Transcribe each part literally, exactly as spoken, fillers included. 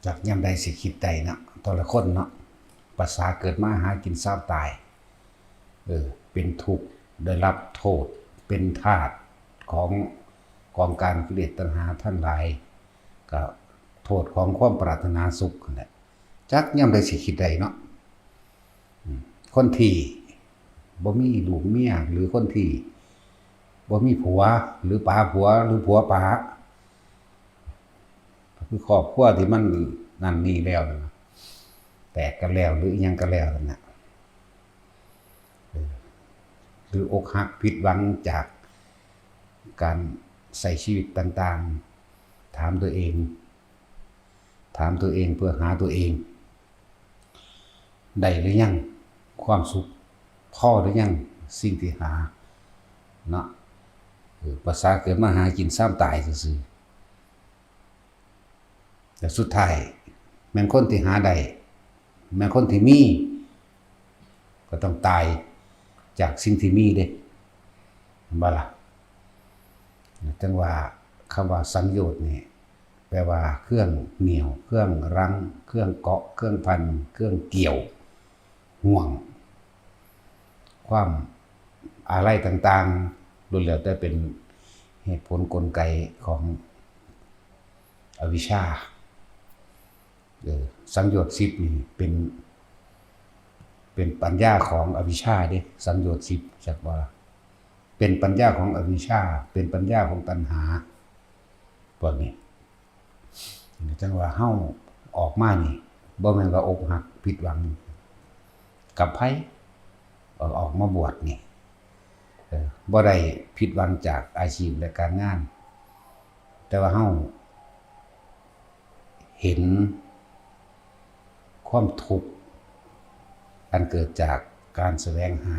จักยามใดสิคิดได้เนาะ แต่ละคนเนาะ ประสาเกิดมาหากินซาวตาย เออ เป็นทุกข์ ได้รับโทษ เป็นทาสของกองการกิเลสตัณหาทั้งหลาย ก็โทษของความปรารถนาสุขนั่นแหละ จักยามใดสิคิดได้เนาะ อืม คนที่บ่มีลูกเมีย หรือคนที่บ่มีผัว หรือป๋าผัว หรือผัวป๋า คือครอบครัวที่มันนั่นนี่แล้วนะ แตกกันแล้ว หรืออิหยังกันแล้วนั่นน่ะ เออ หรืออกหักผิดหวังจากการใช้ชีวิตต่างๆ ถามตัวเอง ถามตัวเองเพื่อหาตัวเอง ได้หรือยัง ความสุข พอหรือยัง สิ่งที่หา เนาะ เออ ประสาเกิดมาหากินซาวตายซื่อๆ แต่สุดท้าย แม่นคนที่หาได้ แม่นคนที่มี ก็ต้องตายจากสิ่งที่มีเด้ เห็นบ่ล่ะ จั่งว่าคำว่าสังโยชน์นี่ แปลว่าเครื่องเหนี่ยว เครื่องรั้ง เครื่องเกาะ เครื่องพัน เครื่องเกี่ยว ห่วง ความอาลัยต่างๆ ล้วนแล้วแต่เป็นเหตุผลกลไกของอวิชชา เออ สังโยชน์สิบนี่เป็น เป็นปัญญาของอวิชชาเด้ สังโยชน์สิบ จักว่า เป็นปัญญาของอวิชชา เป็นปัญญาของตัณหา พวกนี้ จั่งว่าเฮาออกมานี่ บ่แม่นว่าอกหักผิดหวังกับไผ ออก ออกมาบวชนี่ เออ บ่ได้ผิดหวังจากอาชีพและการงาน แต่ว่าเฮาเห็นความทุกข์อันเกิดจากการแสวงหา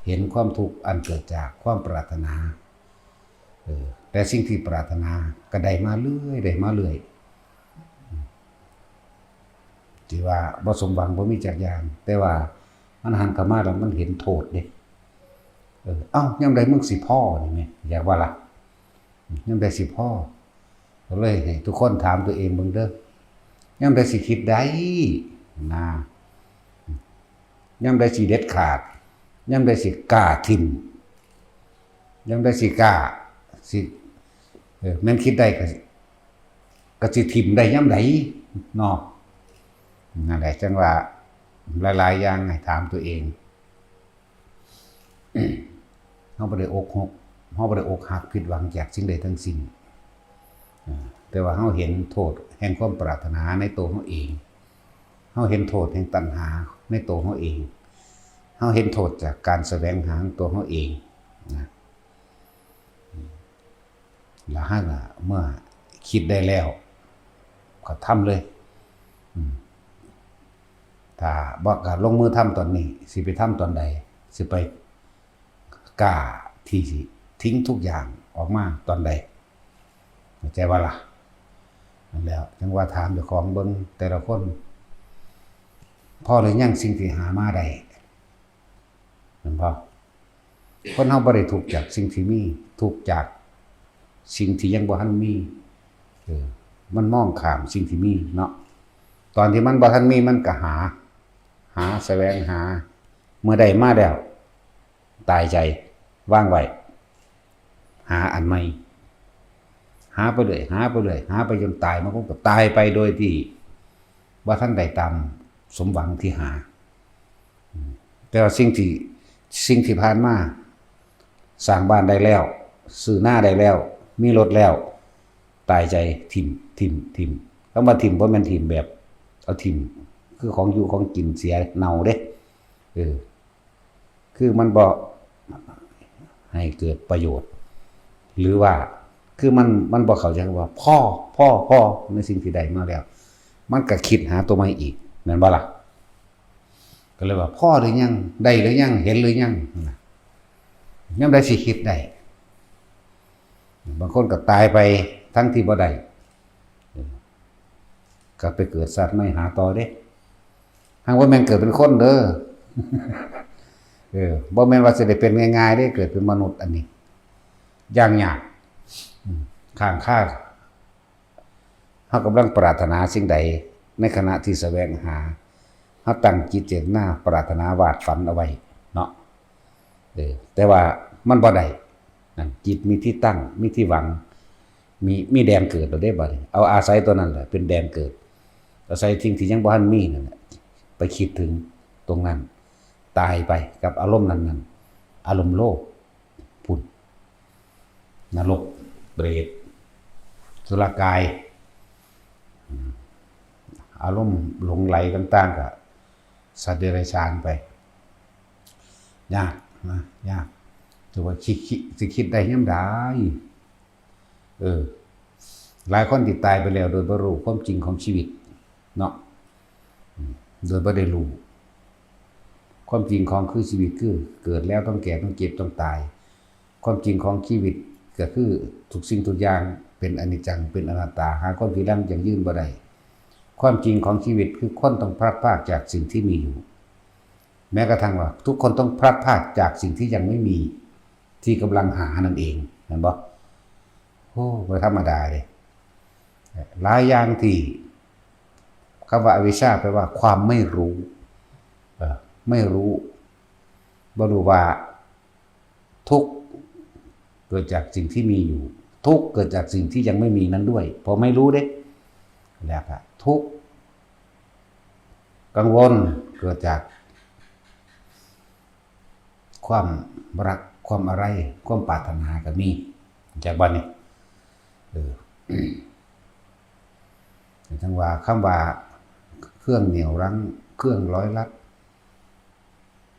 เห็นความทุกข์อันเกิดจากความปรารถนา เออ แต่สิ่งที่ปรารถนาก็ได้มาเรื่อย ได้มาเรื่อย ที่ว่าบ่สมหวังบ่มีจักอย่าง แต่ว่ามันหันเข้ามาแล้วมันเห็นโทษเด้ เออ เอ้า ยามใดมึงสิพอนี่แหม อยากว่าล่ะ ยามใดสิพอ ก็เลยให้ทุกคนถามตัวเองเบิ่งเด้อ ยามใดสิคิดได้ นะ ยามใดสิเด็ดขาด ยามใดสิกล้าถิ่ม ยามใดสิกล้า สิ เออ แม่นคิดได้ก็ ก็สิถิ่มได้ยามใดเนาะ นั่นแหละ จั่งว่าหลายๆอย่างให้ถามตัวเอง เฮาบ่ได้อกหัก เฮาบ่ได้อกหักผิดหวังจากสิ่งใดทั้งสิ้น อ่า แต่ว่าเฮาเห็นโทษแห่งความปรารถนาในตัวเฮาเอง เฮาเห็นโทษแห่งตัณหาในตัวเฮาเอง เฮาเห็นโทษจากการแสวงหาของตัวเฮาเองนะ แล้วเฮาก็เมื่อคิดได้แล้ว ก็ทำเลย อืม ถ้าบ่กล้าลงมือทำตอนนี้ สิไปทำตอนใด สิไปกล้าที่สิทิ้งทุกอย่างออกมาตอนใด เข้าใจบ่ล่ะ นั่นแหละ จั่งว่าถามเจ้าของเบิ่งแต่ละคน พอหรือยังสิ่งที่หามาได้ แม่นบ่ คนเฮาบ่ได้ทุกข์จากสิ่งที่มี ทุกข์จากสิ่งที่ยังบ่ทันมี เออ มันมองข้ามสิ่งที่มีเนาะ ตอนที่มันบ่ทันมีมันก็หา หาแสวงหา เมื่อได้มาแล้ว ตายใจ วางไว้ หาอันใหม่ หาไปเรื่อย หาไปเรื่อย หาไปจนตาย บางคนก็ตายไปโดยที่บ่ทันได้ตามสมหวังที่หา อืม แต่ว่าสิ่งที่ สิ่งที่ผ่านมา สร้างบ้านได้แล้ว ซื้อนาได้แล้ว มีรถแล้ว ตายใจถิ่ม ถิ่ม ถิ่ม คำว่าถิ่มบ่แม่นถิ่มแบบเอาถิ่ม คือของอยู่ของกินเสียเน่าเด้ เออ คือมันบ่ให้เกิดประโยชน์ หรือว่า คือมัน มันบ่เข้าใจว่าพอ พอ พอ ในสิ่งที่ได้มาแล้ว มันก็คิดหาตัวใหม่อีก แม่นบ่ล่ะ ก็เลยว่าพอหรือยัง ได้หรือยัง เห็นหรือยัง นะ ยามใดสิคิดได้ บางคนก็ตายไปทั้งที่บ่ได้ เออ ก็ไปเกิดสัตว์ใหม่หาต่อเด้ หากว่าแม่นเกิดเป็นคนเด้อ เออ บ่แม่นว่าสิได้เป็นง่ายๆเด้ เกิดเป็นมนุษย์อันนี้ อย่างยาก อืม ค้างคา เรากำลังปรารถนาสิ่งใด ในขณะที่แสวงหา เราตั้งจิตเจตนาปรารถนาวาดฝันเอาไว้เนาะ เออ แต่ว่ามันบ่ได้นั่น จิตมีที่ตั้ง มีที่หวัง มี มีแดนเกิดแล้วเด้บัดนี้ เอาอาศัยตัวนั้นแหละเป็นแดนเกิด อาศัยสิ่งที่ยังบ่ทันมีนั่นแหละ ไปคิดถึงตรงนั้น ตายไปกับอารมณ์นั้นๆ อารมณ์โลภ พุ้น นรก เปรต สุรกาย อืม อารมณ์หลงไหลต่างๆ ก็สัตว์เดรัจฉานไป ยากนะ ยาก แต่ว่าคิด คิด สิคิดได้ยามใด เออ หลายคนที่ตายไปแล้วโดยบ่รู้ความจริงของชีวิตเนาะ อืม โดยบ่ได้รู้ ความจริงของคือชีวิตคือเกิดแล้วต้องแก่ ต้องเจ็บ ต้องตาย ความจริงของชีวิตก็คือทุกสิ่งทุกอย่างเป็นอนิจจัง เป็นอนัตตา หาความที่รังยั่งยืนบ่ได้ ความจริงของชีวิตคือคนต้องพลัดพรากจากสิ่งที่มีอยู่ แม้กระทั่งว่าทุกคนต้องพลัดพรากจากสิ่งที่ยังไม่มี ที่กำลังหานั่นเอง เห็นบ่ โอ้ บ่ธรรมดาเด้ หลายอย่างที่ คำว่าอวิชชาแปลว่าความไม่รู้ เอ่อ ไม่รู้ บ่รู้ว่าทุกข์เกิดจากสิ่งที่มีอยู่ ทุกข์เกิดจากสิ่งที่ยังไม่มีนั้นด้วย พอไม่รู้เด้ แล้วก็ทุกข์ กังวลเกิดจากความรัก ความอะไร ความปรารถนาก็มี จากบ้านนี้ เออ จั่งว่าคำว่าเครื่องเหนี่ยวรั้ง เครื่องร้อยรัด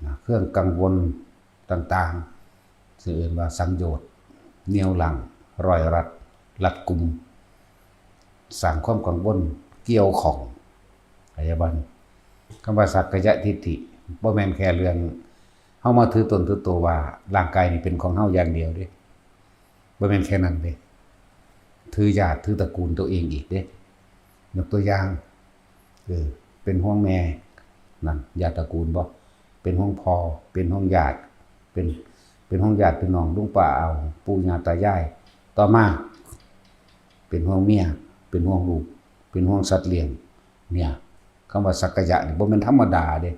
นะ เครื่องกังวลต่างๆ ซึ่งเอิ้นว่าสังโยชน์ เหนี่ยวรั้ง ร้อยรัด รัดกุม สร้างความกังวล เกี่ยวข้อง เข้าใจบ่ คำว่าสักกายทิฏฐิ บ่แม่นแค่เรื่องเฮามาถือตนถือตัวว่าร่างกายนี่เป็นของเฮาอย่างเดียวเด้ บ่แม่นแค่นั้นเด้ ถือญาติถือตระกูลตัวเองอีกเด้ ยกตัวอย่าง เออ เป็นห่วงแม่ นั่น ญาติตระกูลบ่ เป็นห่วงพ่อ เป็นห่วงญาติ เป็น เป็นห่วงญาติพี่น้อง ลุงป้าอา ปู่ย่าตายาย ต่อมา เป็นห่วงเมีย เป็นห่วงลูก เป็นห่วงสัตว์เลี้ยง เนี่ย คำว่าสักกายะนี่บ่แม่นธรรมดาเด้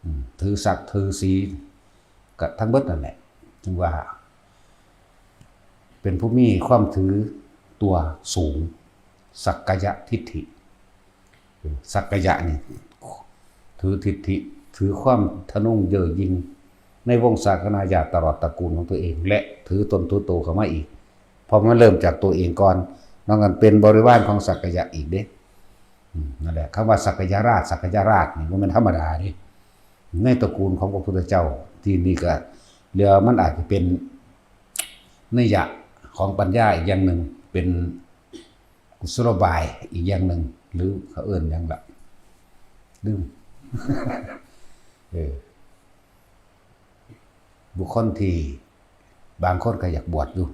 อืม ถือศักดิ์ถือศรี ก็ทั้งเบิดนั่นแหละ จึงว่า เป็นผู้มีความถือตัวสูง สักกายทิฏฐิ สักกายะนี่ ถือทิฏฐิ ถือความทะนงเย่อหยิ่ง ในวงศาคณาญาติตลอดตระกูลของตัวเอง และถือตนถือโตเข้ามาอีก เพราะมันเริ่มจากตัวเองก่อน นอกนั้นเป็นบริวารของสักกายะอีกเด้ อืม นั่นแหละ คำว่าสักกายราช สักกายราชนี่บ่แม่นธรรมดาเด้ ในตระกูลของพระพุทธเจ้า ที่นี่ก็ เรียกว่ามันอาจจะเป็นนัยยะของปัญญาอีกอย่างหนึ่ง เป็นกุศโลบายอีกอย่างหนึ่ง หรือเขาเอิ้นหยังล่ะ ลืม เออ บุคคลที่บางคนก็อยากบวชอยู่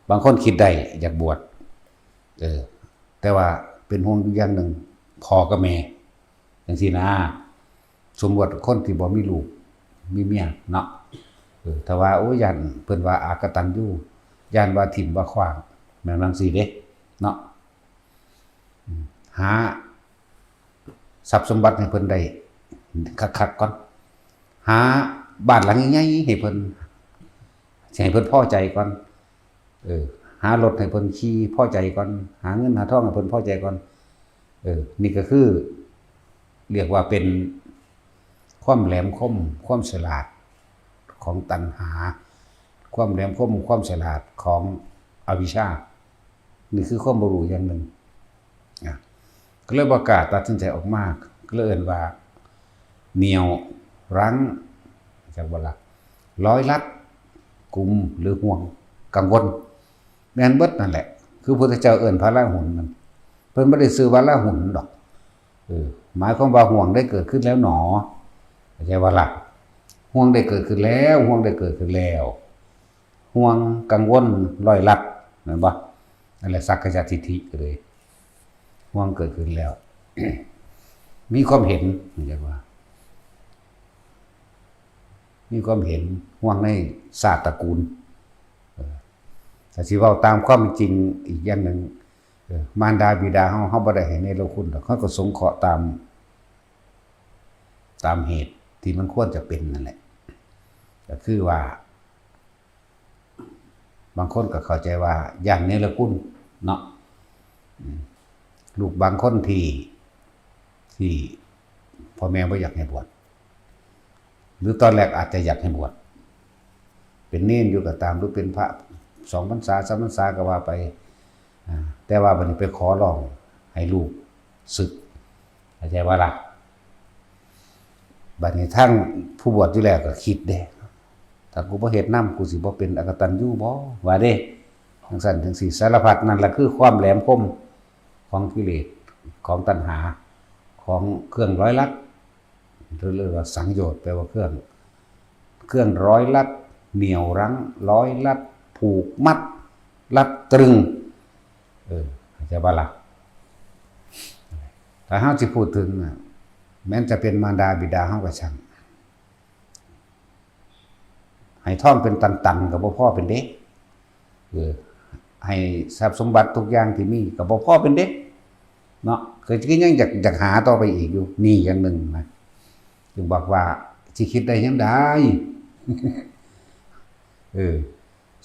บางคนคิดได้อยากบวช เออ แต่ว่าเป็นห่วงอยู่อย่างหนึ่ง พ่อกับแม่ จั่งซี้นะ สมมุติคนที่บ่มีลูก มีเมียเนาะ เออ ถ้าว่า โอ้ย ย้านเพิ่นว่าอากตัญญู ย้านว่าถิ่มว่าขว้าง แม่นจั่งซี้เด้ เนาะ อืม หาทรัพย์สมบัติให้เพิ่นได้คักๆก่อน หาบ้านหลังใหญ่ๆให้เพิ่น สิให้เพิ่นพอใจก่อน เออ หารถให้เพิ่นขี่พอใจก่อน หาเงินหาทองให้เพิ่นพอใจก่อน เออ นี่ก็คือ เรียกว่าเป็นความแหลมคม ความฉลาดของตัณหา ความแหลมคม ความฉลาดของอวิชชา นี่คือความบ่รู้อย่างหนึ่ง นะ ก็เลยบ่กล้าตัดสินใจออกมา ก็เลยเอิ้นว่า เหนี่ยวรั้ง จักบ่ล่ะ ร้อยรัด กุม หรือห่วง กังวล แม่นเบิดนั่นแหละ คือพุทธเจ้าเอิ้นพระราหุลนั่น เพิ่นบ่ได้ชื่อว่าราหุลดอก เออ หมายความว่าห่วงได้เกิดขึ้นแล้วหนอ เข้าใจบ่ล่ะ ห่วงได้เกิดขึ้นแล้ว ห่วงได้เกิดขึ้นแล้ว ห่วงกังวลร้อยรัด แม่นบ่ นั่นแหละสักกายทิฏฐิก็เลย ห่วงเกิดขึ้นแล้ว มีความเห็น เรียกว่า มีความเห็นห่วงในชาติตระกูล เออ ถ้าสิเว้าตามความเป็นจริงอีกอย่างหนึ่ง เออ มารดาบิดาเฮา เฮาบ่ได้ให้เนรคุณดอก เฮาก็สงเคราะห์ตาม ตามเหตุที่มันควรจะเป็นนั่นแหละ ก็คือว่า บางคนก็เข้าใจว่าย้านเนรคุณเนาะ อืม ลูกบางคนที่ ที่พ่อแม่บ่อยากให้บวช หรือตอนแรกอาจจะอยากให้บวช เป็นเณรอยู่ก็ตาม หรือเป็นพระสองพรรษา สามพรรษาก็ว่าไป อ่า แต่ว่าบัดนี้ไปขอร้องให้ลูกสึก เข้าใจบ่ล่ะ? บัดนี้ทางผู้บวชอยู่แล้วก็คิดเด้ ถ้ากูบ่เฮ็ดนำ กูสิบ่เป็นอกตัญญูบ่ ว่าเด้ จั่งซั้นจั่งซี้ สารพัด นั่นล่ะคือความแหลมคมของกิเลส ของตัณหา ของเครื่องร้อยลัด เรียกว่าสังโยชน์ แปลว่าเครื่อง เครื่องร้อยลัด เหนี่ยวรั้ง ร้อยลัด ผูกมัด รัดตรึง เออ เข้าใจบ่ล่ะ? ถ้าเฮาสิพูดถึงน่ะ แม้นจะเป็นมารดาบิดาเฮาก็ช่าง ให้ทองเป็นตันๆ ก็บ่พอเป็นเด้ เออ ให้ทรัพย์สมบัติทุกอย่างที่มีก็บ่พอเป็นเด้ เนาะ ก็ยังอยาก อยากหาต่อไปอีกอยู่ นี่อย่างหนึ่งนะ จึงบอกว่าสิคิดได้ยามใด เออ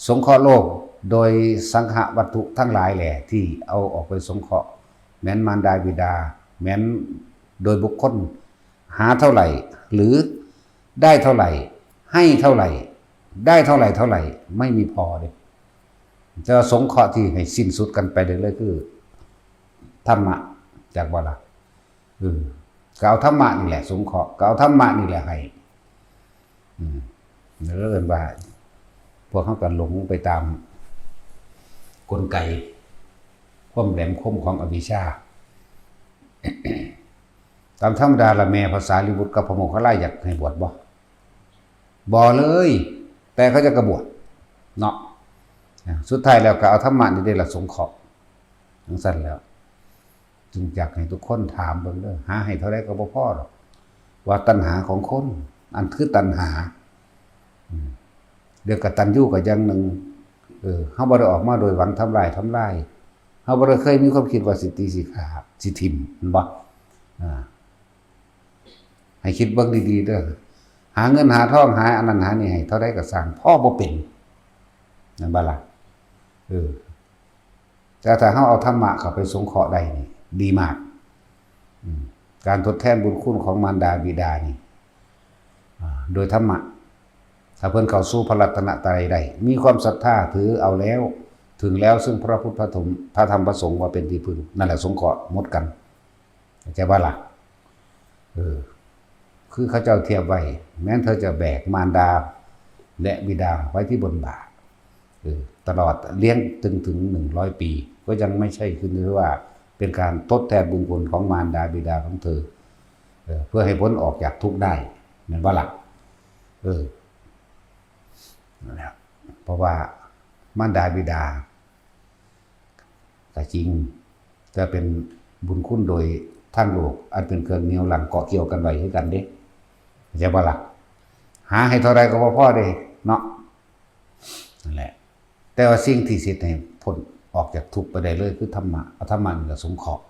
สงเคราะห์โลกโดยสังหวัตถุทั้งหลายแหละ ที่เอาออกไปสงเคราะห์ แม้นมารดาบิดา แม้นโดยบุคคล หาเท่าไหร่ หรือได้เท่าไหร่ ให้เท่าไหร่ ได้เท่าไหร่ เท่าไหร่ ไม่มีพอเด้ จะสงเคราะห์ที่ให้สิ้นสุดกันไปเลย เลยคือ ธรรมะ จักบ่ล่ะ เออ ก็เอาธรรมะนี่แหละสงเคราะห์ ก็เอาธรรมะนี่แหละให้ อืม แล้วเอิ้นว่า พวกเฮาก็หลงไปตามกลไก ความแหลมคมของอวิชชา ตามธรรมดาละ แม่พระสารีบุตรกับพระโมคคัลลาอยากให้บวชบ่? บ่เลย แต่เขาเจ้าก็บวช เนาะ อ่า สุดท้ายแล้วก็เอาธรรมะนี่เด้ล่ะสงเคราะห์ จั่งซั้นแล้ว จึงอยากให้ทุกคนถามเบิ่งเด้อ หาให้เท่าใดก็บ่พอดอก ว่าตัณหาของคน อันคือตัณหา อืม เรื่องกตัญญูก็อย่างหนึ่ง เออ เฮาบ่ได้ออกมาโดยหวังทำลาย ทำลาย เฮาบ่ได้เคยมีความคิดว่าสิตีสิฆ่า สิถิ่ม แม่นบ่? อ่า ให้คิดเบิ่งดีๆ เด้อ หาเงินหาทอง หาอันนั้นหานี่ให้เท่าใดก็ซ่าง พอบ่เป็น แม่นบ่ล่ะ? เออ แต่ถ้าเฮาเอาธรรมะเข้าไปสงเคราะห์ได้นี่ ดีมาก อืม การทดแทนบุญคุณของมารดาบิดานี่ อ่า โดยธรรมะ ถ้าเพิ่นเข้าสู่พระรัตนตรัยได้ มีความศรัทธาถือเอาแล้ว ถึงแล้วซึ่งพระพุทธ พระธรรม พระธรรม พระสงฆ์ว่าเป็นที่พึ่ง นั่นแหละสงเคราะห์หมดกัน เข้าใจบ่ล่ะ? เออ คือเขาเจ้าเทียบไว้ แม้นเธอจะแบกมารดาและบิดาไว้ที่บนบ่า เออ ตลอดเลี้ยงจนถึงหนึ่งร้อยปี ก็ยังไม่ใช่คือว่าเป็นการทดแทนบุญคุณของมารดาบิดาของเธอ เออ เพื่อให้พ้นออกจากทุกข์ได้ แม่นบ่ล่ะ? เออ นั่นแหละ เพราะว่ามารดาบิดา ก็จริง แต่เป็นบุญคุณโดยทางโลก อันเป็นเครื่องเหนี่ยวรั้งเกาะเกี่ยวกันไว้คือกันเด้ เข้าใจบ่ล่ะ? หาให้เท่าใดก็บ่พอเด้ เนาะ นั่นแหละ แต่ว่าสิ่งที่สิเฮ็ดให้พ้นออกจากทุกข์ไปได้เลยคือธรรมะ เอาธรรมะนี่ล่ะสงเคราะห์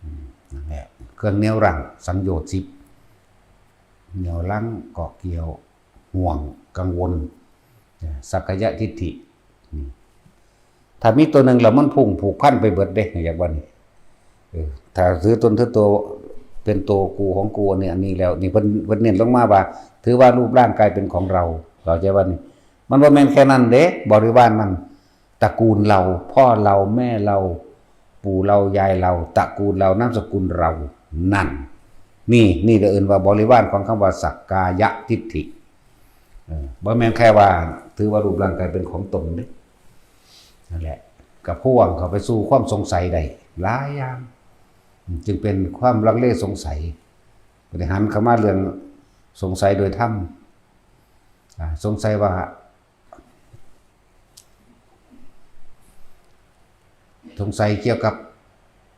อืม นั่นแหละ เครื่องเหนี่ยวรั้ง สังโยชน์สิบ เหนี่ยวรั้ง เกาะเกี่ยว ห่วง กังวล สักกายทิฏฐิ อืม ถ้ามีตัวหนึ่งแล้วมันพุ่งผูกพันไปเบิดเด้ อยากว่านี่ เออ ถ้าถือตนถือตัวเป็นตัวกูของกู อันนี้ อันนี้แล้ว นี่เพิ่น เพิ่นเน้นลงมาว่า ถือว่ารูปร่างกายเป็นของเรา เข้าใจบ่นี่ มันบ่แม่นแค่นั้นเด้ บริวารมัน ตระกูลเรา พ่อเรา แม่เรา ปู่เรา ยายเรา ตระกูลเรา นามสกุลเรา นั่น นี่ นี่เอิ้นว่าบริวารของคำว่าสักกายทิฏฐิ เออ บ่แม่นแค่ว่าถือว่ารูปร่างกายเป็นของตนเด้ นั่นแหละ ก็พ่วงเข้าไปสู่ความสงสัยได้หลายอย่าง จึงเป็นความลังเลสงสัย ก็ได้หันเข้ามาเรื่องสงสัยโดยธรรม อ่า สงสัยว่า สงสัยเกี่ยวกับ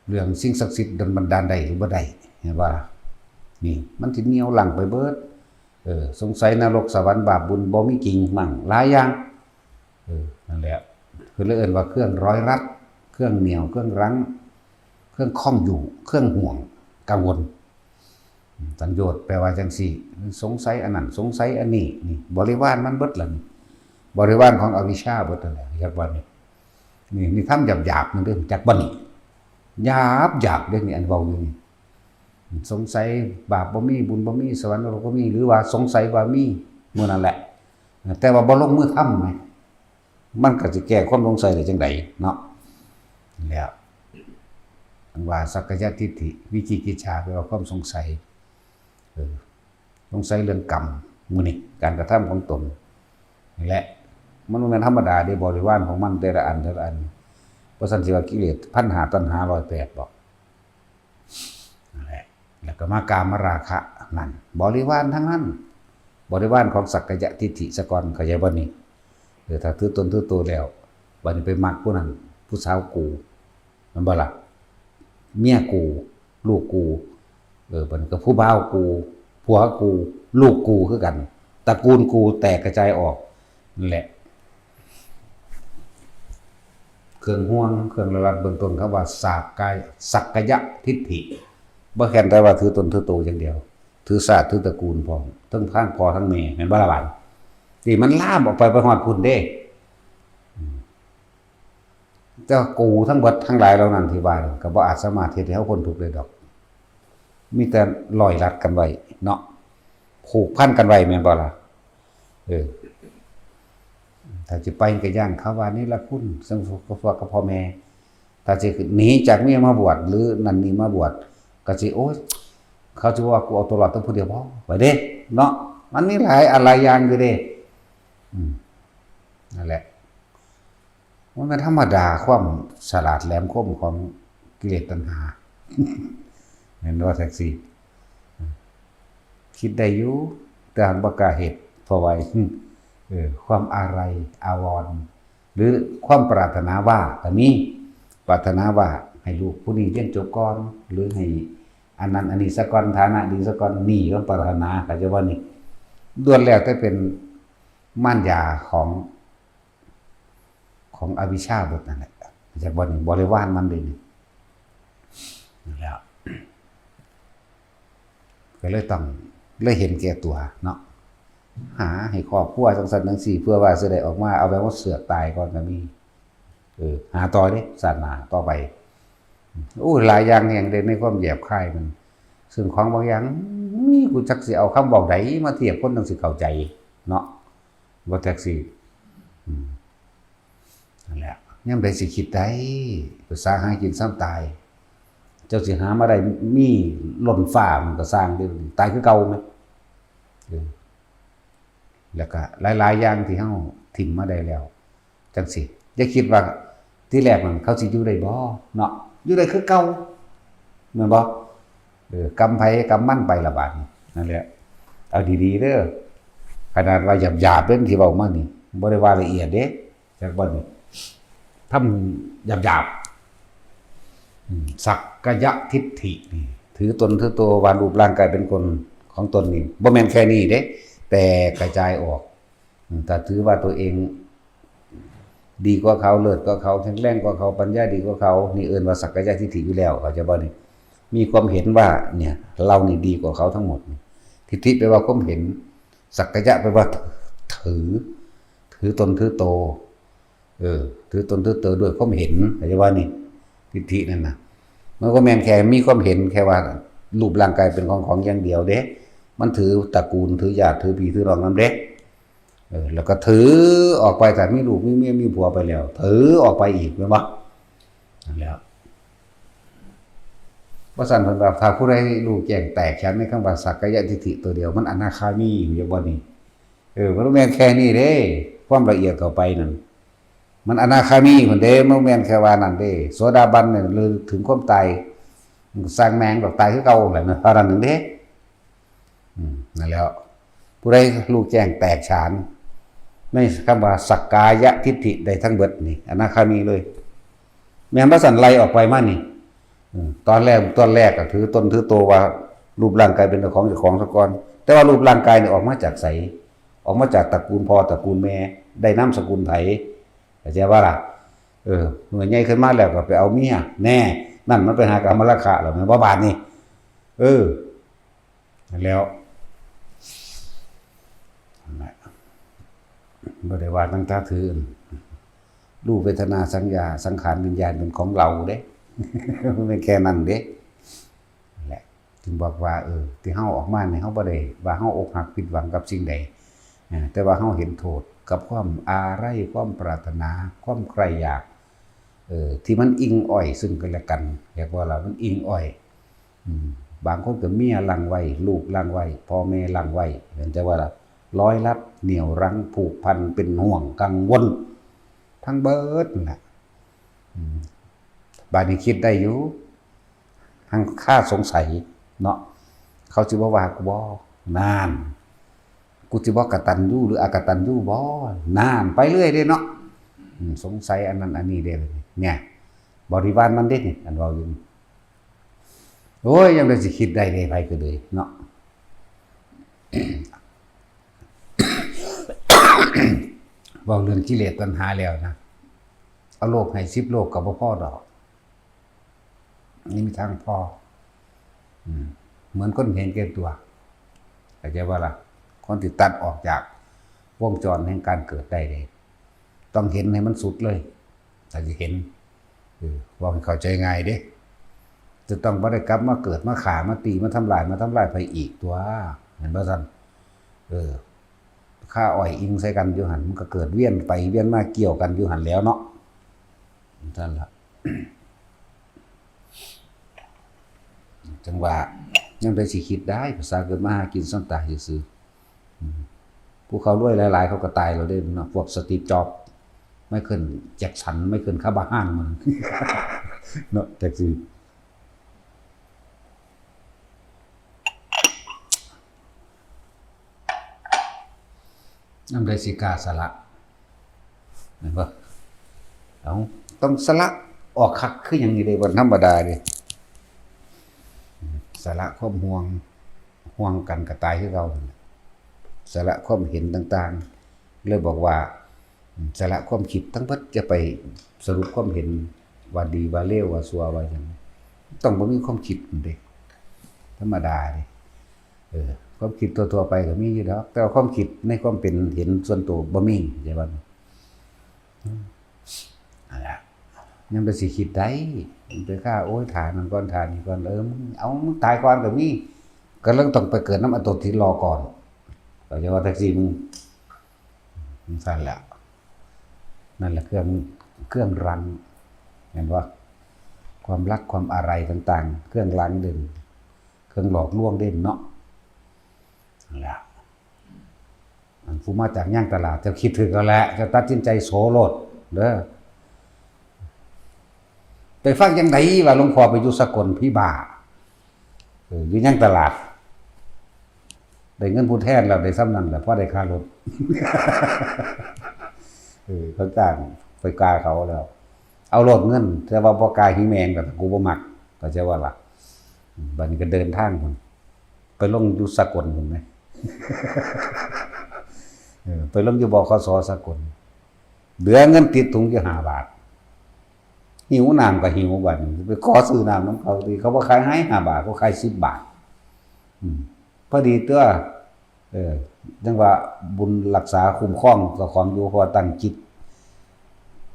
เรื่องสิ่งศักดิ์สิทธิ์ดลบันดาลได้หรือบ่ได้ เห็นบ่ล่ะ? นี่ มันสิเหนี่ยวรั้งไปเบิด เออ สงสัยนรกสวรรค์บาปบุญบ่มีจริงมั่ง หลายอย่าง เออ นั่นแหละ เพิ่นเลยเอิ้นว่าเครื่องร้อยรัด เครื่องเหนี่ยว เครื่องรั้ง เครื่องข้องอยู่ เครื่องห่วง กังวล สังโยชน์แปลว่าจังซี่ สงสัยอันนั้น สงสัยอันนี้ นี่ บริวารมันเบิดล่ะนี่ บริวารของอวิชชาเบิดนั่นแหละ จักบ่นี่ นี่ นี่ธรรมหยาบๆ นั่นเด้ จักบ่นี่ หยาบๆ เด้ นี่ อันเว้าอยู่นี่ สงสัยบาปบ่มี บุญบ่มี สวรรค์นรกบ่มี หรือว่าสงสัยว่ามี มื้อนั้นแหละ แต่ว่าบ่ลงมือทำไง มันก็สิแก้ความสงสัยได้จังใดเนาะ แล้ว อันว่าสักกายทิฏฐิ วิจิกิจฉา แปลว่าความสงสัย เออ สงสัยเรื่องกรรม มื้อนี้ การกระทำของตน นี่แหละ มันบ่แม่นธรรมดาเด้ บริวารของมันแต่ละอัน แต่ละอัน บ่ซั้นสิว่ากิเลส พันห้า ตัณหา ร้อยแปด บอก นั่นแหละ แล้วก็มากามราคะนั่น บริวารทั้งนั้น บริวารของสักกายทิฏฐิซะก่อน เข้าใจบ่นี่ เออ ถ้าถือตนถือตัวแล้ว บัดนี้ไปมักผู้นั้น ผู้สาวกู แม่นบ่ล่ะ เมียกู ลูกกู เออ บัดนี้ก็ผู้บ่าวกู ผัวกู ลูกกูคือกัน ตระกูลกูแตกกระจายออก นั่นแหละ เครื่องห่วง เครื่องระวังเบื้องต้น คำว่าสักกาย สักกายทิฏฐิ บ่แค่นแต่ว่าถือตนถือโตอย่างเดียว ถือชาติถือตระกูลพร้อม ทั้งทางพ่อทั้งแม่ แม่นบ่ล่ะบาด นี่มันลามออกไป ไปฮอดพุ้นเด้ อืม แต่ว่ากูทั้งเบิดทั้งหลายเหล่านั้นที่ว่านี่ ก็บ่อาจสามารถเฮ็ดให้เฮาพ้นทุกข์ได้ดอก มีแต่ร้อยรัดกันไว้เนาะ ผูกพันกันไว้ แม่นบ่ล่ะ เออ ถ้าสิไปก็ย้านเขาว่าเนรคุณ ซึ่งกับพ่อกับพ่อแม่ ถ้าสิหนีจากเมียมาบวช หรือนั่นนี่มาบวช ก็สิ โอ๊ย เขาสิว่ากูเอาตัวรอดแต่ผู้เดียวบ่ ไปเด้ เนาะ มันมีหลายอันหลายอย่างอยู่เด้ อืม นั่นแหละ มันเป็นธรรมดา ความฉลาดแหลมคมของกิเลสตัณหา แม่นบ่ แท็กซี่ คิดได้อยู่ แต่หากบ่กล้าเฮ็ด เพราะว่า เออ ความอาลัยอาวรณ์ หรือความปรารถนาว่าก็มี ปรารถนาว่าให้ลูกผู้นี้เรียนจบก่อน หรือให้อันนั้นอันนี้ซะก่อน ฐานะดีซะก่อน นี่ความปรารถนา เข้าใจบ่นี่ ล้วนแล้วแต่เป็นมารยาของ ของอวิชชาเบิดนั่นแหละ จากบ่นี่ บริวารมันเด้นี่ นั่นแหละ ก็เลยต้อง เลยเห็นแก่ตัวเนาะ หาให้ครอบครัวจังซั่นจังซี่ เพื่อว่าสิได้ออกมา เอาแบบว่าเสือกตายก่อนก็มี เออ หาต่อเด้ ชาติหน้าต่อไป โอ้ หลายอย่างแฮงเด้ ในความแยบคายมัน ซึ่งของบางอย่าง มี กูจักสิเอาคำเว้าใดมาเทียบคนจั่งสิเข้าใจเนาะ บ่ แท็กซี่ อืม นั่นแหละ ยามใดสิคิดได้ ภาษาหากินซ้ำตาย เจ้าสิหามาได้มีล้นฟ้ามันก็ซ่างเด้ ตายคือเก่าแหม เออ แล้วก็หลายๆ อย่างที่เฮาถิ่มมาได้แล้ว จั่งซี้ อย่าคิดว่าทีแรกนั่นเขาสิอยู่ได้บ่เนาะ อยู่ได้คือเก่า แม่นบ่ เออ กรรมไผกรรมมันไปละบาดนี้ นั่นแหละ เอาดีๆ เด้อ ขนาดว่าหยาบๆ เด้ ที่เว้ามานี่ บ่ได้ว่าละเอียดเด้ จักบ่นี่ ทำหยาบๆ อืม สักกายทิฏฐินี่ ถือตนถือตัวว่ารูปร่างกายเป็นคนของตนนี่ บ่แม่นแค่นี้เด้ แต่กระจายออก อืม ถ้าถือว่าตัวเองดีกว่าเขา เลิศกว่าเขา แข็งแรงกว่าเขา ปัญญาดีกว่าเขา นี่เอิ้นว่าสักกายทิฏฐิอยู่แล้ว เข้าใจบ่นี่ มีความเห็นว่า เนี่ย เรานี่ดีกว่าเขาทั้งหมด ทิฏฐิแปลว่าความเห็น สักกายะแปลว่าถือ ถือตนถือโต เออ ถือตนถือโตด้วยความเห็น เข้าใจบ่นี่ ทิฏฐินั่นน่ะ มันก็แม่นแค่มีความเห็นแค่ว่ารูปร่างกายเป็นของของอย่างเดียวเด้ มันถือตระกูล ถือญาติ ถือพี่ถือน้องนำเด้ เออ แล้วก็ถือออกไป ถ้ามีลูกมีเมียมีผัวไปแล้ว ถือออกไปอีก แม่นบ่ นั่นแหละ ว่าซั่นเพิ่นว่า ถ้าผู้ใดรู้แจ้งแตกฉานในคำว่าสักกายทิฏฐิตัวเดียว มันอนาคามีอยู่บ่นี่ เออ มันบ่แม่นแค่นี้เด้ ความละเอียดเข้าไปนั่น มันอนาคามีพุ้นเด้ มันบ่แม่นแค่ว่านั่นเด้ โสดาบันเนี่ย หรือถึงความตาย มันก็ซ่างแม่งดอก ตายคือเก่าแหละนะ เท่านั้นหนึ่งเด้ อืม นั่นแหล้ว ผู้ใดรู้แจ้งแตกฉาน ในคำว่าสักกายทิฏฐิได้ทั้งเบิดนี่ อนาคามีเลย แม่นบ่ซั่นไล่ออกไปมานี่ อืม ตอนแรก ตอนแรกก็ถือตนถือโตว่ารูปร่างกายเป็นของเจ้าของซะก่อน แต่ว่ารูปร่างกายนี่ออกมาจากไส ออกมาจากตระกูลพ่อตระกูลแม่ ได้นามสกุลไผ เข้าใจบ่ล่ะ เออ เมื่อใหญ่ขึ้นมาแล้วก็ไปเอาเมีย แน่ นั่นมันไปหากามราคะแล้ว แม่นบ่บาดนี้ เออ แล้ว นั่นแหละ บ่ได้ว่าตั้งแต่ถือ รูปเวทนาสัญญาสังขารวิญญาณเป็นของเราเด้ มันเป็นแค่นั้นเด้ นั่นแหละ จึงบอกว่า เออ ที่เฮาออกมาเนี่ย เฮาบ่ได้ว่าเฮาอกหักผิดหวังกับสิ่งใด อ่า แต่ว่าเฮาเห็นโทษกับความอาลัย ความปรารถนา ความใคร่อยาก เออ ที่มันอิงอ้อยซึ่งกันและกัน เรียกว่าล่ะ มันอิงอ้อย อืม บางคนก็เมียลังไว้ ลูกลังไว้ พ่อแม่ลังไว้ เห็นแต่ว่าล่ะ ร้อยลัดเหนี่ยวรั้งผูกพันเป็นห่วงกังวล ทั้งเบิดนั่นแหละ อืม บาดนี้คิดได้อยู่ หังคาสงสัยเนาะ เขาสิบ่ว่ากูบ่ นาน กูสิบ่กตัญญูหรืออกตัญญูบ่ นาน ไปเรื่อยเด้เนาะ อืม สงสัยอันนั้นอันนี้เด้ เนี่ย บริวารมันเด้นี่ อันเว้าอยู่นี่ โอ้ย ยังได้สิคิดได้เด้ ไผก็เลยเนาะ เว้าเรื่องกิเลสตัณหาแล้วนะ เอาโลกให้สิบโลกก็บ่พอดอก นี่มีทางพอ อืม เหมือนคนเห็นแก่ตัว เข้าใจว่าล่ะ คนที่ตัดออกจากวงจรแห่งการเกิดได้เลย ต้องเห็นให้มันสุดเลย ถ้าจะเห็น เออ ว่าให้เข้าใจง่ายเด้ จะต้องบ่ได้กลับมาเกิด มาฆ่า มาตี มาทำลาย มาทำลายไผอีกตัว เห็นบ่ซั่น เออ ฆ่าอ้อยอิงใส่กันอยู่หั่น มันก็เกิดเวียนไปเวียนมาเกี่ยวกันอยู่หั่นแล้วเนาะ ซั่นล่ะ จังว่า ยังได้สิคิดได้ ภาษาเกิดมาหากินซ่อนตายซื่อๆ อืม ผู้เขารวยหลายๆ เขาก็ตายแล้วเด้เนาะ พวกสตีฟ จ็อบส์ ไมเคิล แจ็กสัน ไมเคิล คาบาฮานมัน เนาะ จักสิ นำได้สิกล้าสละ แม่นบ่ เอ้า ต้องสละออกคักคือหยังนี่เด้ บ่ธรรมดาเด้ สละความห่วง ห่วงกันก็ตายคือเก่าหั่นล่ะ สละความเห็นต่างๆ เลยบอกว่า สละความคิดทั้งเบิด อย่าไปสรุปความเห็นว่าดีว่าเลวว่าชั่วว่าหยัง ต้องบ่มีความคิดนั่นเด้ ธรรมดาเด้ เออ ความคิดทั่วๆ ไปก็มีอยู่ดอก แต่ว่าความคิดในความเป็นเห็นส่วนตัวบ่มี เข้าใจบ่ อืม นั่นล่ะ ยังไปสิคิดได้ ไปฆ่า โอ้ย ถ่านั่นก่อน ถ่านี่ก่อน เออ มึง เอา มึงตายก่อนก็มี ก็เลยต้องไปเกิดนำอันตัวที่รอก่อน เข้าใจว่าจั่งซี้มึง จั่งซั่นแหละ นั่นแหละเครื่อง เครื่องรั้ง เห็นบ่ ความรักความอาลัยต่างๆ เครื่องรั้งเด่น เครื่องหลอกลวงเด่นเนาะ นั่นแหละ อันผู้มาจากย่างตลาด เจ้าคิดถืกแล้วแหละ เจ้าตัดสินใจโสโลดเด้อ ไปฟังจั่งใดว่าหลวงพ่อไปอยู่สกล ผีบ้า เออ อยู่ย่างตลาด ได้เงินผู้แทนแล้ว ได้ส่ำนั้นแหละ พอได้ค่ารถ เออ เขาจ้างไปกาเขาแล้ว เอาโลดเงิน แต่ว่าบ่กาหิแมง แต่กูบ่มัก เข้าใจว่าล่ะ บัดนี้ก็เดินทางพุ่น ไปลงอยู่สกลพุ่นนะ เออ ไปลงอยู่ บขส สกล เหลือเงินติดถุงอยู่ห้าบาท หิวน้ำก็หิวบัดนี้ ไปขอซื้อน้ำนำเขาติ เขาบ่ขายให้ห้าบาท เขาขายสิบบาท อืม พอดีตัว เออ จั่งว่าบุญรักษาคุ้มครองเจ้าของอยู่ เพราะว่าตั้งจิต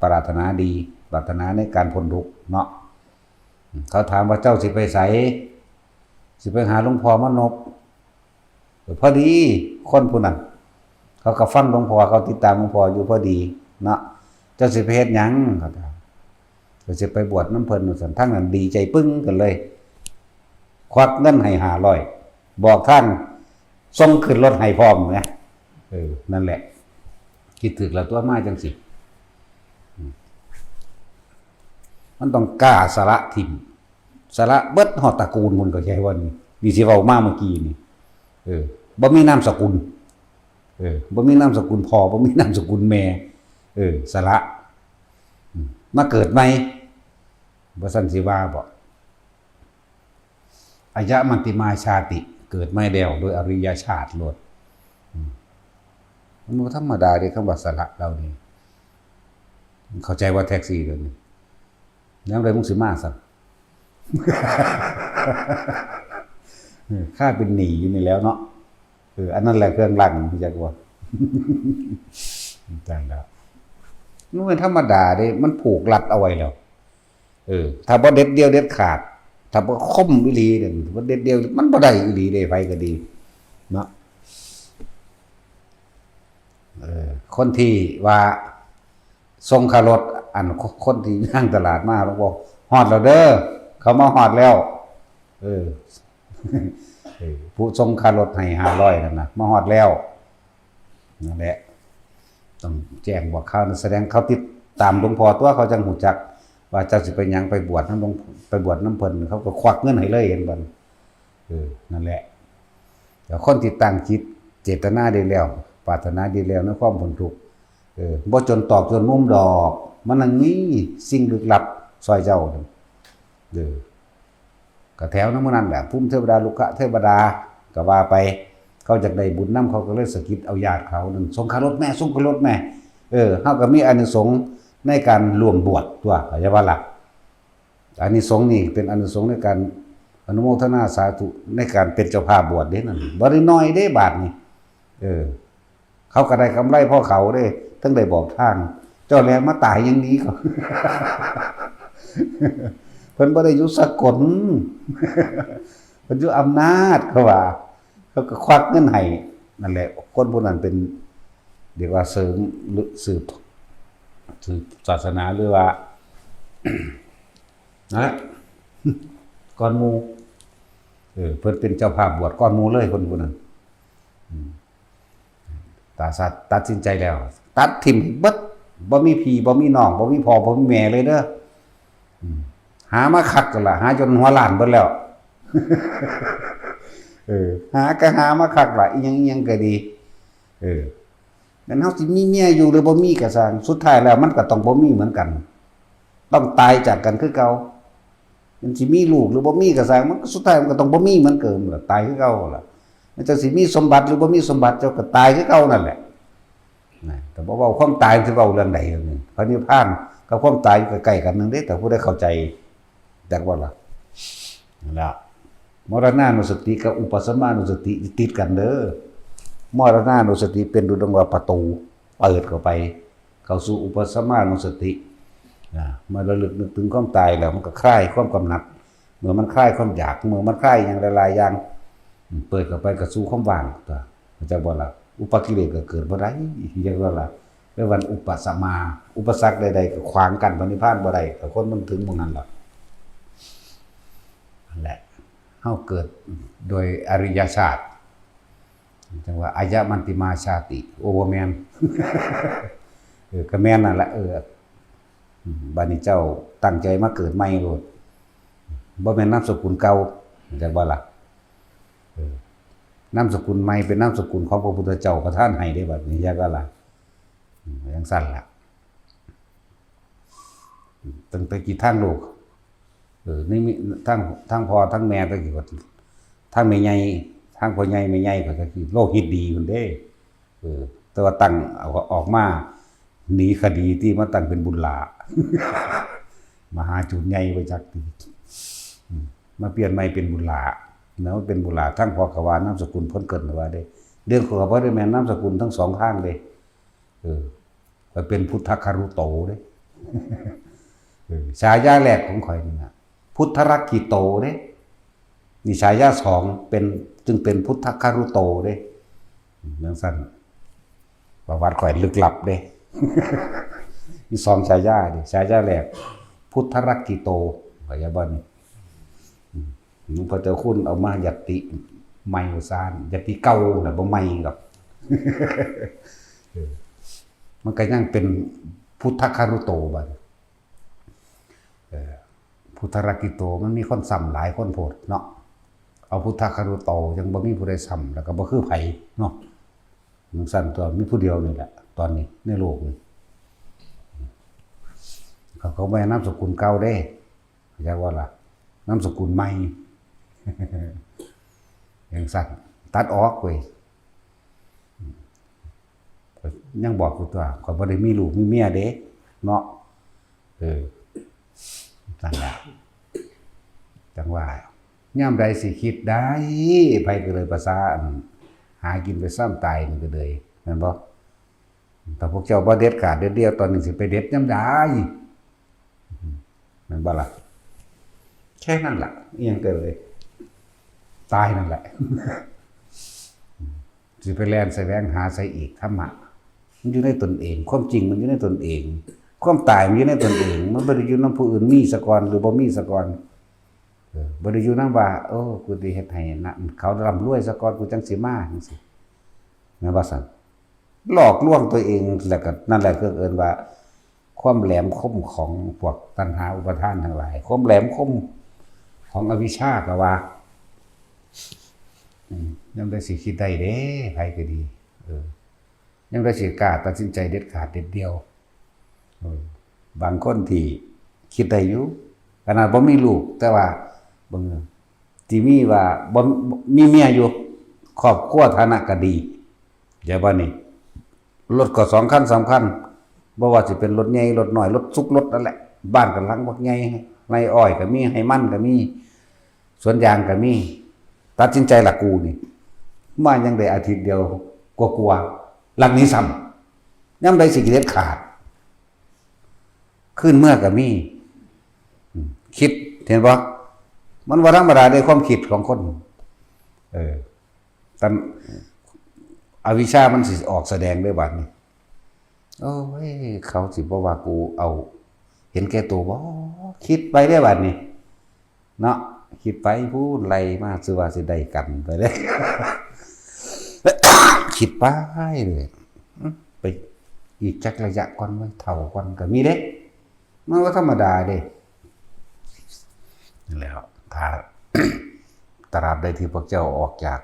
ปรารถนาดี ปรารถนาในการพ้นทุกข์เนาะ อืม เขาถามว่า เจ้าสิไปไส สิไปหาหลวงพ่อมานพ พอดีคนผู้นั้น เขาก็ฟังหลวงพ่อ เขาติดตามหลวงพ่ออยู่พอดีเนาะ เจ้าสิไปเฮ็ดหยัง เขาถาม ก็สิไปบวชนำเพิ่นว่าซั่น ทางนั้นดีใจปึ้งกันเลย ควักเงินให้ห้าร้อย บอกทาง ส่งขึ้นรถให้พร้อมนะ เออ นั่นแหละ คิดถืกแล้วตัวมาจั่งซี้ อืม มันต้องกล้าสละถิ่ม สละเบิดฮอดตระกูล มันก็ใช่ว่านี่ นี่สิเว้ามาเมื่อกี้นี่ เออ บ่มีนามสกุล เออ บ่มีนามสกุลพ่อ บ่มีนามสกุลแม่ เออ สละ อืม มาเกิดใหม่ บ่ซั่นสิว่าบ่ อายะมัตติมาชาติ เกิดใหม่แล้วโดยอริยชาติโลด อืม มันบ่ธรรมดาเด้ คำว่าสละเหล่านี้ เข้าใจว่าแท็กซี่ตัวนี้ แล้วใดมึงสิมาสั่น เออ ค่าเป็นหนี้อยู่นี่แล้วเนาะ เออ อันนั้นแหละเครื่องลัง รู้จักบ่ จั่งแล้ว มันเป็นธรรมดาเด้ มันผูกรัดเอาไว้แล้ว เออ ถ้าบ่เด็ดเดี่ยวเด็ดขาด ถ้าบ่คมอีหลีเนี่ย บ่เด็ดเดี่ยว มันบ่ได้อีหลีเด้ ไผก็ดี เนาะ เออ คนที่ว่าส่งค่ารถ อัน คนที่ย่างตลาดมา หลวงพ่อ ฮอดแล้วเด้อ เขามาฮอดแล้ว เออ เออ ผู้ส่งค่ารถให้ห้าร้อยนั่นน่ะ มาฮอดแล้ว นั่นแหละ ต้องแจ้งบอกข่าวนะ แสดงเขาติดตามหลวงพ่อตัว เขาจั่งฮู้จัก ว่าเจ้าสิไปหยัง ไปบวชนำหลวง ไปบวชนำเพิ่น เขาก็ควักเงินให้เลย เห็นบ่ เออ นั่นแหละ แต่คนที่ตั้งจิตเจตนาดีแล้ว ปรารถนาดีแล้วในความพ้นทุกข์ เออ บ่จนตอกจนมุมดอก มันยังมีสิ่งลึกลับซ่อยเจ้า เออ ก็แถวนำหมู่นั้นแหละ ภูมิเทวดา รุกขเทวดา ก็ว่าไป เขาอยากได้บุญนำ เขาก็เลยสะกิดเอาญาติเขานั่น ส่งค่ารถแม่ ส่งค่ารถแม่ เออ เฮาก็มีอานิสงส์ในการร่วมบวชตัว เข้าใจบ่ล่ะ อานิสงส์นี่เป็นอานิสงส์ในการอนุโมทนาสาธุในการเป็นเจ้าภาพบวชเด้นั่น บ่ได้น้อยเด้บาดนี้ เออ เขาก็ได้กำไรพอเขาเด้ ทั้งได้บอกทาง เจ้าแลมาตายอย่างนี้ก็ เพิ่นบ่ได้อยู่สกล เพิ่นอยู่อำนาจ เขาว่า เขาก็ควักเงินให้ นั่นแหละ คนผู้นั้นเป็น เรียกว่าเสริมหรือสืบ สืบศาสนาหรือว่า นะ ก่อนหมู่ เออ เพิ่นเป็นเจ้าภาพบวชก่อนหมู่เลย คนผู้นั้น อืม ตาสัตว์ตัดสินใจแล้ว ตัดถิ่มเบิด บ่มีพี่ บ่มีน้อง บ่มีพ่อ บ่มีแม่เลยเด้อ อืม หามาคักกันละ หาจนหัวล้านเบิดแล้ว เออ หาก็หามาคักละ อีหยังอีหยังก็ดี เออ แม่นเฮาสิมีเมียอยู่หรือบ่มีก็ซ่าง สุดท้ายแล้วมันก็ต้องบ่มีเหมือนกัน ต้องตายจากกันคือเก่า มันสิมีลูกหรือบ่มีก็ซ่าง มันก็สุดท้ายมันก็ต้องบ่มีเหมือนเดิมล่ะ ตายคือเก่าล่ะ มันจะสิมีสมบัติหรือบ่มีสมบัติ เจ้าก็ตายคือเก่านั่นแหละ นะ แต่บ่เว้าความตาย สิเว้าเรื่องใดเรื่องหนึ่ง พระนิพพานกับความตายอยู่ใกล้ๆกันนั่นเด้ แต่ผู้ใดเข้าใจ จักบ่ล่ะ นั่นล่ะ มรณานุสติกับอุปสมานุสติติดกันเด้อ มรณานุสติเป็นดุจดังว่าประตู เปิดเข้าไป เข้าสู่อุปสมานุสติ นะ เมื่อระลึกนึกถึงความตายแล้ว มันก็คลายความกำหนัด เมื่อมันคลายความอยาก เมื่อมันคลายอย่างหลายๆอย่าง เปิดเข้าไปก็สู่ความว่างตัว เข้าใจบ่ล่ะ อุปกิเลสก็เกิดบ่ได้ เรียกว่าล่ะ เรียกว่าอุปสมา อุปสรรคใดๆก็ขวางกั้นพระนิพพานบ่ได้ แต่คนมันถึงหม่องนั้นล่ะ นั่นแหละ เฮาเกิดโดยอริยชาติ จั่งว่าอายะมัตติมาชาติ โอ้ บ่แม่น เออ ก็แม่นนั่นแหละ เออ อืม บัดนี้เจ้าตั้งใจมาเกิดใหม่โลด บ่แม่นนามสกุลเก่า เข้าใจบ่ล่ะ เออ นามสกุลใหม่เป็นนามสกุลของพระพุทธเจ้าประทานให้เด้ บัดนี้ เข้าใจบ่ล่ะ อืม จั่งซั่นล่ะ ตั้งแต่กี้ทางโลก เออ นี่มีทาง ทางพ่อ ทางแม่ ตะกี้ก็ ทางแม่ใหญ่ ทางพ่อใหญ่แม่ใหญ่ก็ตะกี้โลหิตดีพุ้นเด้ เออ แต่ว่าตั้งเอาออกมา หนีคดีที่มาตั้งเป็นบุญหลา มหาจูนใหญ่ไปจักที อืม มาเปลี่ยนใหม่เป็นบุญหลา นะ มันเป็นบุญหลา ทั้งพ่อก็ว่านามสกุลพ้นเกิดว่าเด้ เรื่องของข้อยบ่ได้แม่นนามสกุลทั้งสองทางเด้ เออ ข้อยเป็นพุทธคารุโตเด้ เออ ฉายาแรกของข้อยนี่นะ พุทธรักขิโตเด้ นี่ฉายาสองเป็น จึงเป็นพุทธคารุโตเด้ จั่งซั่น ประวัติข้อยลึกลับเด้ มีสองฉายาเด้ ฉายาแรก พุทธรักขิโต เข้าใจบ่นี่ อืม หลวงพ่อเจ้าคุณเอามายัตติใหม่ว่าซั่น ยัตติเก่าน่ะบ่ใหม่ดอก เออ มันก็ยังเป็นพุทธคารุโตบัด เออ พุทธรักขิโต มันมีคนซ้ำหลายคนโพดเนาะ เอาพุทธคารุโต ยังบ่มีผู้ใดซ้ำ แล้วก็บ่คือไผเนาะ จั่งซั่นตัว มีผู้เดียวนี่แหละ ตอนนี้ในโลกนี่ เขาก็บ่ให้นามสกุลเก่าเด้ เข้าใจบ่ล่ะ นามสกุลใหม่ จั่งซั่น ตัดออกเว้ย ยังบอกอยู่ตัว ข้อยบ่ได้มีลูกมีเมียเด้ เนาะ เออ นั่นแหละ จังว่า ยามใดสิคิดได้ ไผก็เลยภาษาอัน หากินไปซ้ำตายนี่ก็เลย แม่นบ่ ถ้าพวกเจ้าบ่เด็ดขาดเด็ดเดี่ยว ตอนนี้สิไปเด็ดยามใด แม่นบ่ล่ะ แค่นั้นล่ะ อิหยังก็เลย ตายนั่นแหละ สิไปแล่นแสวงหาใส่อีก ธรรมะ มันอยู่ในตนเอง ความจริงมันอยู่ในตนเอง ความตายมันอยู่ในตนเอง มันบ่ได้อยู่นำผู้อื่น มีซะก่อนหรือบ่มีซะก่อน เออ บ่ได้อยู่นำว่า โอ้ กูสิเฮ็ดให้นะ เขาร่ำรวยซะก่อน กูจั่งสิมา จั่งซี้ แม่นบ่ซั่น หลอกลวงตัวเอง แล้วก็นั่นแหละคือเอิ้นว่า ความแหลมคมของพวกตัณหาอุปาทานทั้งหลาย ความแหลมคมของอวิชชาก็ว่า อืม ยามใดสิคิดได้เด้ ไผก็ดี เออ ยามใดสิกล้าตัดสินใจเด็ดขาดเด็ดเดี่ยว เออ บางคนที่คิดได้อยู่ ขนาดบ่มีลูก แต่ว่าเบิ่ง ที่มีว่าบ่ มีเมียอยู่ ครอบครัวฐานะก็ดี เดี๋ยวบัดนี้ รถก็สองคันสามคัน บ่ว่าสิเป็นรถใหญ่ รถน้อย รถสุก รถนั่นแหละ บ้านก็หลังบักใหญ่ ไร่อ้อยก็มี ไร่มันก็มี สวนยางก็มี ตัดสินใจละกูนี่ มายังได้อาทิตย์เดียวกว่าๆ หลังนี้ซ้ำ ยามใดสิเด็ดขาด คืนเมือก็มี อืม คิด เห็นบ่ มันบ่ธรรมดาเด้ ความคิดของคน เออ ตัน อวิชชามันสิออกแสดงเด้บัดนี้ โอ้ย เขาสิบ่ว่ากูเอา เห็นแก่ตัวบ่ คิดไปเด้บัดนี้ เนาะ คิดไปพู้น ไล่มา ซื่อว่าสิได้กันไปเด้ คิดไปเลย อืม ไปอีกจักระยะก่อนเว้ย เฒ่าก่อนก็มีเด้ มันบ่ธรรมดาเด้ นั่นแหละครับ ถ้า ตราบใดที่พวกเจ้าออกจาก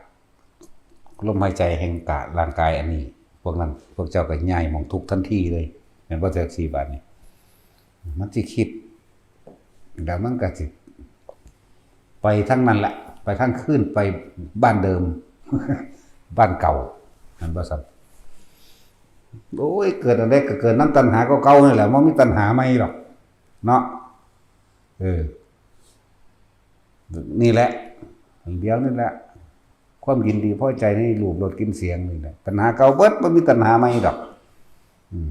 ลมหายใจแห่งกะร่างกายอันนี้ พวกนั้น พวกเจ้าก็ย้ายหม่องทุกข์ทันทีเลย แม่นบ่ จั่งซี้บัดนี้ มันสิคิด แล้วมันก็สิ ไปทางนั้นแหละ ไปทางคืน ไปบ้านเดิม บ้านเก่า แม่นบ่ซั่น โอ้ย เกิดอันใดก็เกิดนำตัณหาเก่าๆ นี่แหละ บ่มีตัณหาใหม่ดอก เนาะ เออ นี่แหละ อันเดียวนี่แหละ ความยินดีพอใจในรูปรสกลิ่นเสียงนี่แหละ ตัณหาเก่าเบิด บ่มีตัณหาใหม่ดอก อืม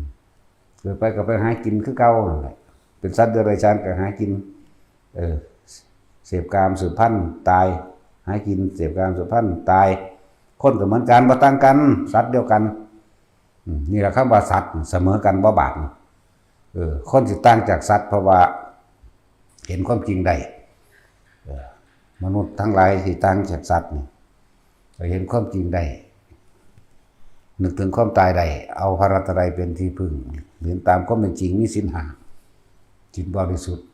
เกิดไปก็ไปหากินคือเก่านั่นแหละ เป็นสัตว์เดรัจฉานก็หากิน เออ เสพกามสืบพันธุ์ ตาย หากิน เสพกามสืบพันธุ์ ตาย คนก็เหมือนกัน บ่ต่างกัน สัตว์เดียวกัน อืม นี่แหละคำว่าสัตว์ เสมอกันบ่บาดนี่ เออ คนสิต่างจากสัตว์ เพราะว่าเห็นความจริงได้ เออ มนุษย์ทั้งหลายสิต่างจากสัตว์นี่ ก็เห็นความจริงได้ นึกถึงความตายได้ เอาพระรัตนตรัยเป็นที่พึ่ง เห็นตามความเป็นจริง มีศีลห้า จิตบริสุทธิ์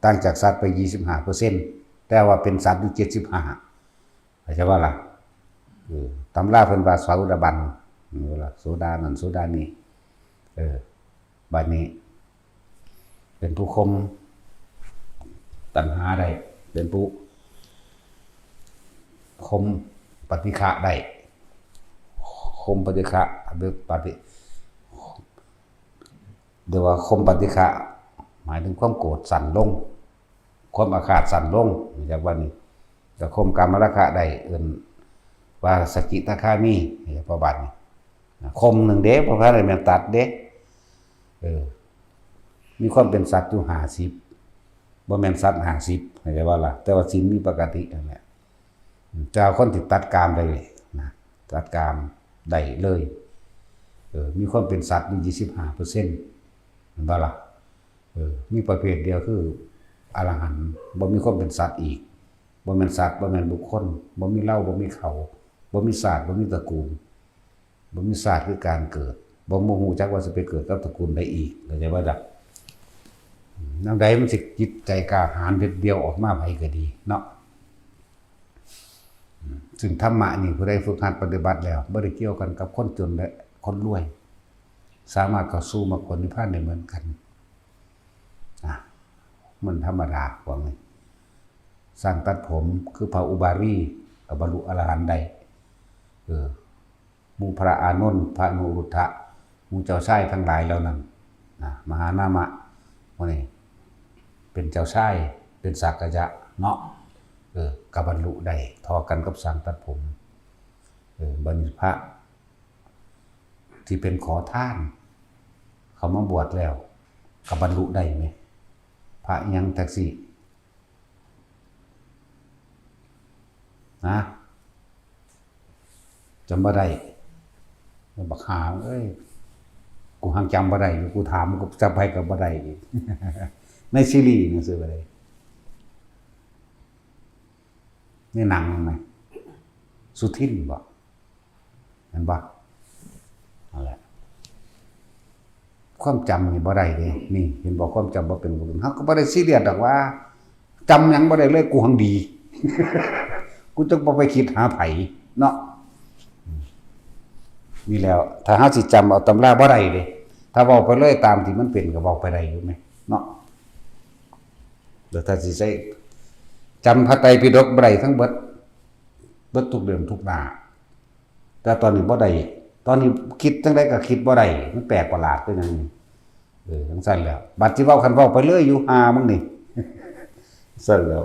ต่างจากสัตว์ไป ยี่สิบห้าเปอร์เซ็นต์ แต่ว่าเป็นสัตว์อยู่ เจ็ดสิบห้า เข้าใจบ่ล่ะ เออ ตำราเพิ่นว่าโสดาบัน เออ ล่ะ โสดานั่น โสดานี่ เออ บัดนี้ เป็นผู้ข่มตัณหาได้ เป็นผู้ข่มปฏิฆะได้ ข่มปฏิฆะ หรือปฏิ เรียกว่าข่มปฏิฆะ หมายถึงความโกรธสั้นลง ความอาฆาตสั้นลง จากว่านี่ จะข่มกามราคะได้ เอิ้นว่าสกิทาคามี เนี่ย พระบาทนี่ นะ ข่มหนึ่งเด้ พระพันธ์แม่นตัดเด้ เออ มีความเป็นสัตว์อยู่ ห้าสิบ บ่แม่นสัตว์ ห้าสิบ เข้าใจบ่ล่ะ แต่ว่าศีลมีปกตินั่นแหละ แต่ว่าคนที่ตัดกามได้นะ ตัดกามได้เลย เออ มีความเป็นสัตว์อยู่ ยี่สิบห้าเปอร์เซ็นต์ แม่นบ่ล่ะ เออ มีประเภทเดียวคืออรหันต์ บ่มีความเป็นสัตว์อีก บ่แม่นสัตว์ บ่แม่นบุคคล บ่มีเรา บ่มีเขา บ่มีชาติ บ่มีตระกูล บ่มีชาติคือการเกิด บ่ บ่ฮู้จักว่าสิไปเกิดกับตระกูลใดอีก เข้าใจบ่ล่ะ แนวใดมันสิจิตใจกล้าหาญเด็ดเดี่ยวออกมา ไผก็ดีเนาะ ซึ่งธรรมะนี่ผู้ใดฝึกหัดปฏิบัติแล้ว บ่ได้เกี่ยวกันกับคนจนและคนรวย สามารถเข้าสู่มรรคผลนิพพานได้เหมือนกัน อ่ะ มันธรรมดา ว่าไง ช่างตัดผมคือพระอุบาลี ก็บรรลุอรหันต์ได้ เออ หมู่พระอานนท์ พระอนุรุทธะ หมู่เจ้าชายทั้งหลายเหล่านั้น นะ มหานามะ มื้อนี้เป็นเจ้าชาย เป็นสักยะเนาะ เออ ก็บรรลุได้เท่ากันกับช่างตัดผม เออ บัดนี้พระที่เป็นขอทาน เขามาบวชแล้ว ก็บรรลุได้ไหม พระยังแท็กซี่ นะ จำบ่ได้ บักหาเอ้ย กูหังจำบ่ได้อยู่ กูถาม กูจำไปก็บ่ได้อีก ในซีรีส์หนังสือบ่ได้ ในหนังนั่นนะ สุทินบ่ เห็นบ่ นั่นแหละ ความจำนี่บ่ได้เด้ นี่ เห็นบ่ ความจำบ่เป็นบุญ เฮาก็บ่ได้ซีเรียสดอกว่า จำหยังบ่ได้เลย กูหังดี กูจักบ่ไปคิดหาไผเนาะ นี่แล้ว ถ้าเฮาสิจำเอาตำราบ่ได้เด้ ถ้าเว้าไปเลยตามที่มันเป็นก็เว้าไปได้อยู่แหมเนาะ แล้วถ้าสิใช้ จำพระไตรปิฎกบ่ได้ทั้งเบิด เบิดทุกเล่มทุกหน้า แต่ตอนนี้บ่ได้ ตอนนี้คิดจั่งใดก็คิดบ่ได้ มันแปลกประหลาดคือหยังนี่ เออ จั่งซั้นแหล้ว บัดสิเว้า คันเว้าไปเลยอยู่ ห่ามึงนี่ ซั้นแหล้ว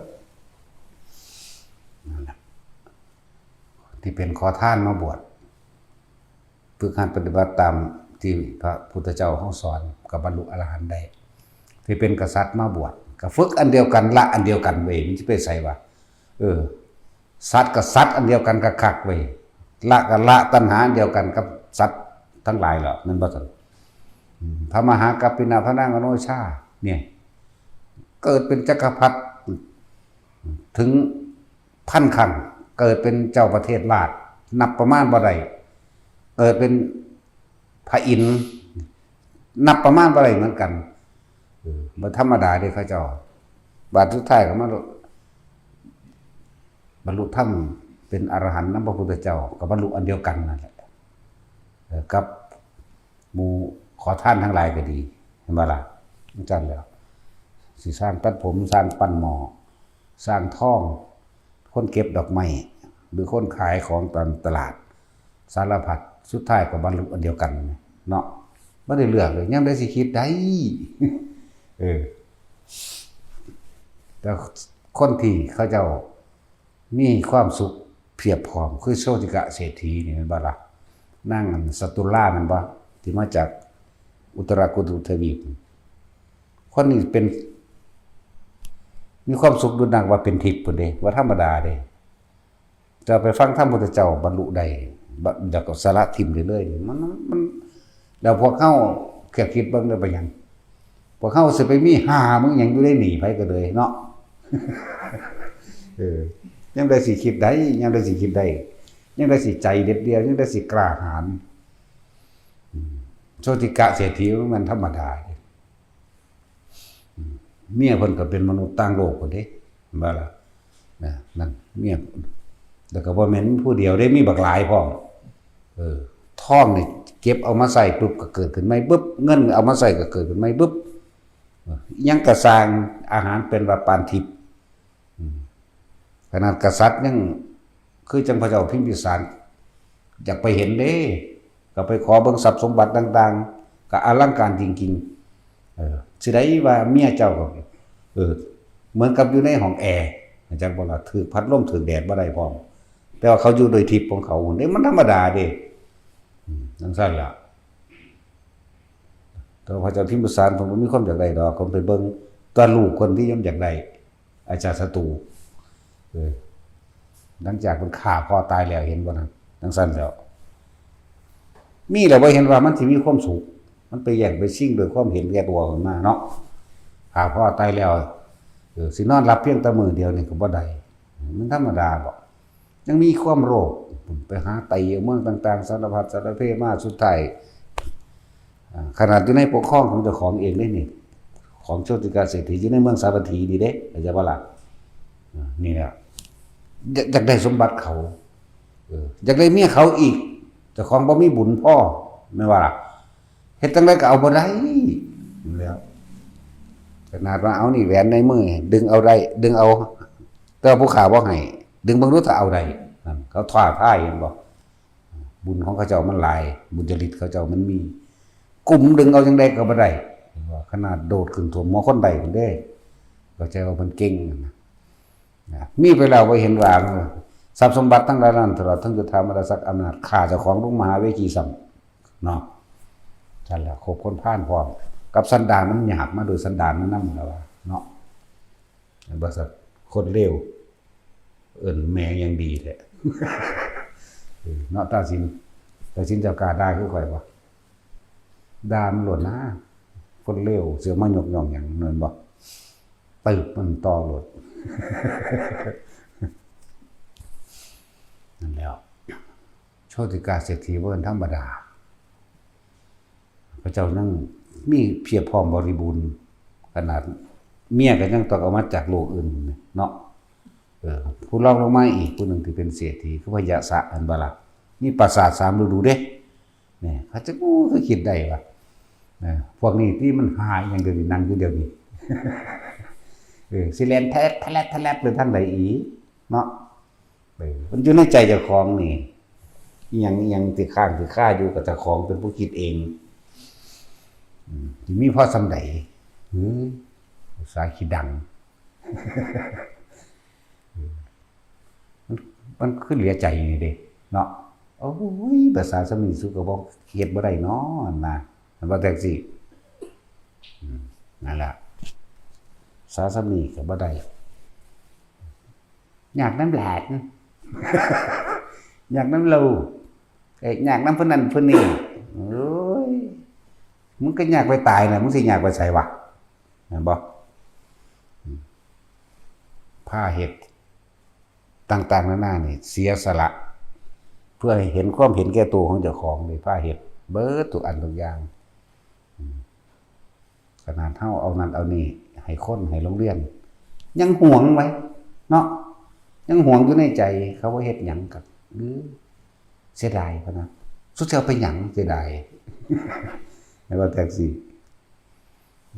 นั่นแหละ ที่เป็นขอทานมาบวช ฝึกหัดปฏิบัติตามที่พระพุทธเจ้าเฮาสอน ก็บรรลุอรหันต์ได้ ที่เป็นกษัตริย์มาบวช ก็ฝึกอันเดียวกัน ละอันเดียวกันเว้ย มันสิไปไสวะ เออ สัตว์กับสัตว์อันเดียวกันคักๆเว้ย ละกับละตัณหาอันเดียวกันกับสัตว์ทั้งหลายแหละ แม่นบ่ซั่น อืม พระมหากัปปินะ พระนางอโนชา เนี่ย เกิดเป็นจักรพรรดิ ถึงพันครั้ง เกิดเป็นเจ้าประเทศราช นับประมาณบ่ได้ เกิดเป็นพระอินทร์ นับประมาณบ่ได้เหมือนกัน เออ บ่ธรรมดาเด้เขาเจ้า บาดสุดท้ายก็มาบรรลุธรรมเป็นอรหันต์นำพระพุทธเจ้า ก็บรรลุอันเดียวกันนั่นแหละ เออ กับหมู่ขอทานทั้งหลายก็ดี เห็นบ่ล่ะ จั่งซั้นแหล้ว สิช่างตัดผม ช่างปั้นหม้อ ช่างทอง คนเก็บดอกไม้ หรือคนขายของตามตลาด สารพัด สุดท้ายก็บรรลุอันเดียวกันเนาะ บ่ได้เลือกเลย ยามใดสิคิดได้ เออ แต่คนที่เขาเจ้ามีความสุขเพียบพร้อม คือโชติกะเศรษฐีนี่ แม่นบ่ล่ะ นางอันสตุลา แม่นบ่ ที่มาจากอุตรากุรุทวีป คนนี้เป็น มีความสุขดุจดังว่าเป็นทิพย์พุ้นเด้ บ่ธรรมดาเด้ จะไปฟังธรรมพุทธเจ้าบรรลุได้ บะ แล้วก็สละถิ่มได้เลย มัน มัน แล้วพวกเฮาแค่คิดเบิ่งได้บ่หยัง พวกเฮาสิไปมีห่ามึงหยังอยู่ในนี่ ไผก็เลยเนาะ เออ ยามใดสิคิดได้ ยามใดสิคิดได้ ยามใดสิใจเด็ดเดี่ยว ยามใดสิกล้าหาญ อืม โชติกะเศรษฐีมันธรรมดาเด้ อืม เมียเพิ่นก็เป็นมนุษย์ต่างโลกพุ้นเด้ เห็นบ่ล่ะ นะ นั่น เมีย แล้วก็บ่แม่นมีผู้เดียวเด้ มีบักหลายพร้อม เออ ทองนี่เก็บเอามาใช้ปุ๊บก็เกิดขึ้นใหม่ปุ๊บ เงินเอามาใช้ก็เกิดขึ้นใหม่ปุ๊บ เออ อิหยังก็สร้าง อาหารเป็นว่าปานทิพย์ อืม ขนาดกษัตริย์ยัง คือจั่งพระเจ้าพิมพิสาร อยากไปเห็นเด้ ก็ไปขอเบิ่งทรัพย์สมบัติต่างๆ ก็อลังการจริงๆ เออ สิได้ว่าเมียเจ้าก็ เออ เหมือนกับอยู่ในห้องแอร์ จั่งบ่ล่ะ ถืกพัดลมถืกแดดบ่ได้พร้อม แต่ว่าเขาอยู่โดยทิพย์ของเขา เด้ มันธรรมดาเด้ อืม จั่งซั้นล่ะ แต่ว่าพระเจ้าพิมพิสารเพิ่นบ่มีความอยากได้ดอก เพิ่นไปเบิ่งตัวลูกคนที่ยังอยากได้ อาจารย์ศัตรู เออ หลังจากเพิ่นฆ่าพ่อตายแล้ว เห็นบ่นั่น จั่งซั้นแล้ว มีแล้วบ่เห็นว่ามันสิมีความสุข มันไปแย่งไปชิงด้วยความเห็นแก่ตัวขึ้นมาเนาะ ฆ่าพ่อตายแล้ว เออ สินอนหลับเพียงแต่มื้อเดียวนี่ก็บ่ได้ มันธรรมดาบ่ ยังมีความโลภ ไปหาไต่เอาเมืองต่างๆ สารพัดสารเพมา สุดท้าย อ่า ขนาดอยู่ในปกครองของเจ้าของเองเด้นี่ ของโชติกาเศรษฐีอยู่ในเมืองสาวัตถีนี่เด้ เข้าใจบ่ล่ะ อ่า นี่แหละ อยาก อยากได้สมบัติเขา เออ อยากได้เมียเขาอีก เจ้าของบ่มีบุญพอ แม่นบ่ล่ะ เฮ็ดจั่งใดก็เอาบ่ได้ แล้ว ขนาดว่าเอานี่แหวนในมือ ดึงเอาได้ ดึงเอา แต่ว่าผู้ข้าบ่ให้ ดึงเบิ่งดูถ้าเอาได้ นั่น เขาท้าทาย เห็นบ่ บุญของเขาเจ้ามันหลาย บุญจริตเขาเจ้ามันมี กุมดึงเอาจั่งใดก็บ่ได้ ว่าขนาดโดดขึ้นท่วมหัวคนได้พุ้นเด้ เข้าใจว่าเพิ่นเก่งนั่นนะ นะ มีไปแล้วบ่เห็นว่า ทรัพย์สมบัติทั้งหลายนั้น ตลอดทั้งยศถาบรรดาศักดิ์อำนาจ ฆ่าเจ้าของลงมหาเวทีซ้ำ เนาะ ซั่นแหละ คบคนพาลพร้อม กับสันดานมันหยาบมาโดยสันดานมันนำแล้วว่า เนาะ บ่ซั่น คนเลว เอิ้นแม่ยังดีแท้ เออ เนาะ ตาสิน ตาสินเจ้ากล้าด่าคือข้อยบ่ ด่ามันโลดนะ คนเลว เสือมายกย่องหยัง แม่นบ่ ตึบมันต่อโลด นั่นแหล้ว โชติกาเศรษฐีบ่แม่นธรรมดา พระเจ้ายังมีเพียบพร้อมบริบูรณ์ ขนาดเมียก็ยังต้องเอามาจากโลกอื่นเนาะ เออ ผู้รองลงมาอีกผู้หนึ่งที่เป็นเศรษฐีคือพญาสะ หั้นบ่ล่ะ มีปราสาทสามฤดูเด้ เนี่ย เขาจะ โอ้ คือคิดได้วะ เออ พวกนี้ที่มันหาอิหยังเดี๋ยวนี้ นั่งอยู่เดี๋ยวนี้ เออ สิแล่นแทะแลดแทะแลดแทะแลดไปทางใดอีก เนาะ เออ มันอยู่ในใจเจ้าของนี่ อิหยังอิหยังติดค้างติดคาอยู่กับเจ้าของเป็นผู้คิดเอง อืม สิมีพอส่ำใด เฮ้ย อุตส่าห์ขี้ดัง มัน มันคือเหลือใจนี่เด้ เนาะ โอ้ย ภาษาสำนีสุก็บ่เฮ็ดบ่ได้เนาะ นะ มันว่าจังซี่ อืม นั่นล่ะ ภาษาสำนีก็บ่ได้ ยากนำหลาน ยากนำลูก เอ้ย ยากนำผู้นั้นผู้นี้ โอ้ย มึงก็ยากไปตายน่ะ มึงสิยากไปไสวะ แม่นบ่ อืม พาเฮ็ด ต่างๆนานานี่ เสียสละ เพื่อให้เห็นความเห็นแก่ตัวของเจ้าของนี่ พาเฮ็ดเบิดทุกอันทุกอย่าง อืม ขนาดเฮาเอานั่นเอานี่ ให้คน ให้โรงเรียน ยังหวงไว้ เนาะ ยังหวงอยู่ในใจ เขาบ่เฮ็ดหยังก็ เออ เสียดายพะนะ สุดสิเอาไปหยัง เสียดาย แม่นว่าจังซี่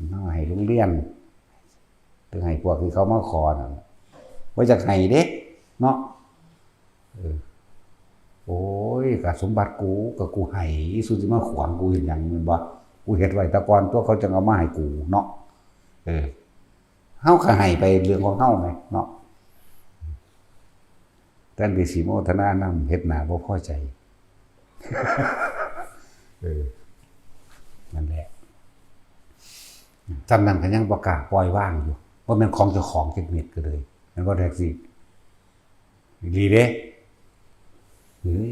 เฮาให้โรงเรียน ถึงให้พวกที่เขามาขอนั่น บ่อยากให้เด้ เนาะ เออ โอ้ย ก็สมบัติกู ก็กูให้ อีสุสิมาขวางกูเฮ็ดหยัง แม่นบ่ กูเฮ็ดไว้แต่ก่อน ตัวเขาจั่งเอามาให้กูเนาะ เออ เฮาก็ให้ไปเรื่องของเฮาแหมเนาะ แทนที่สิโมทนานำ เฮ็ดหน้าบ่พอใจ เออ นั่นแหละ ส่ำนั้นก็ยังบ่กล้าปล่อยวางอยู่ บ่แม่นของเจ้าของจักเม็ดก็เลย แม่นบ่แท็กซี่ อีหลีเด้ เฮ้ย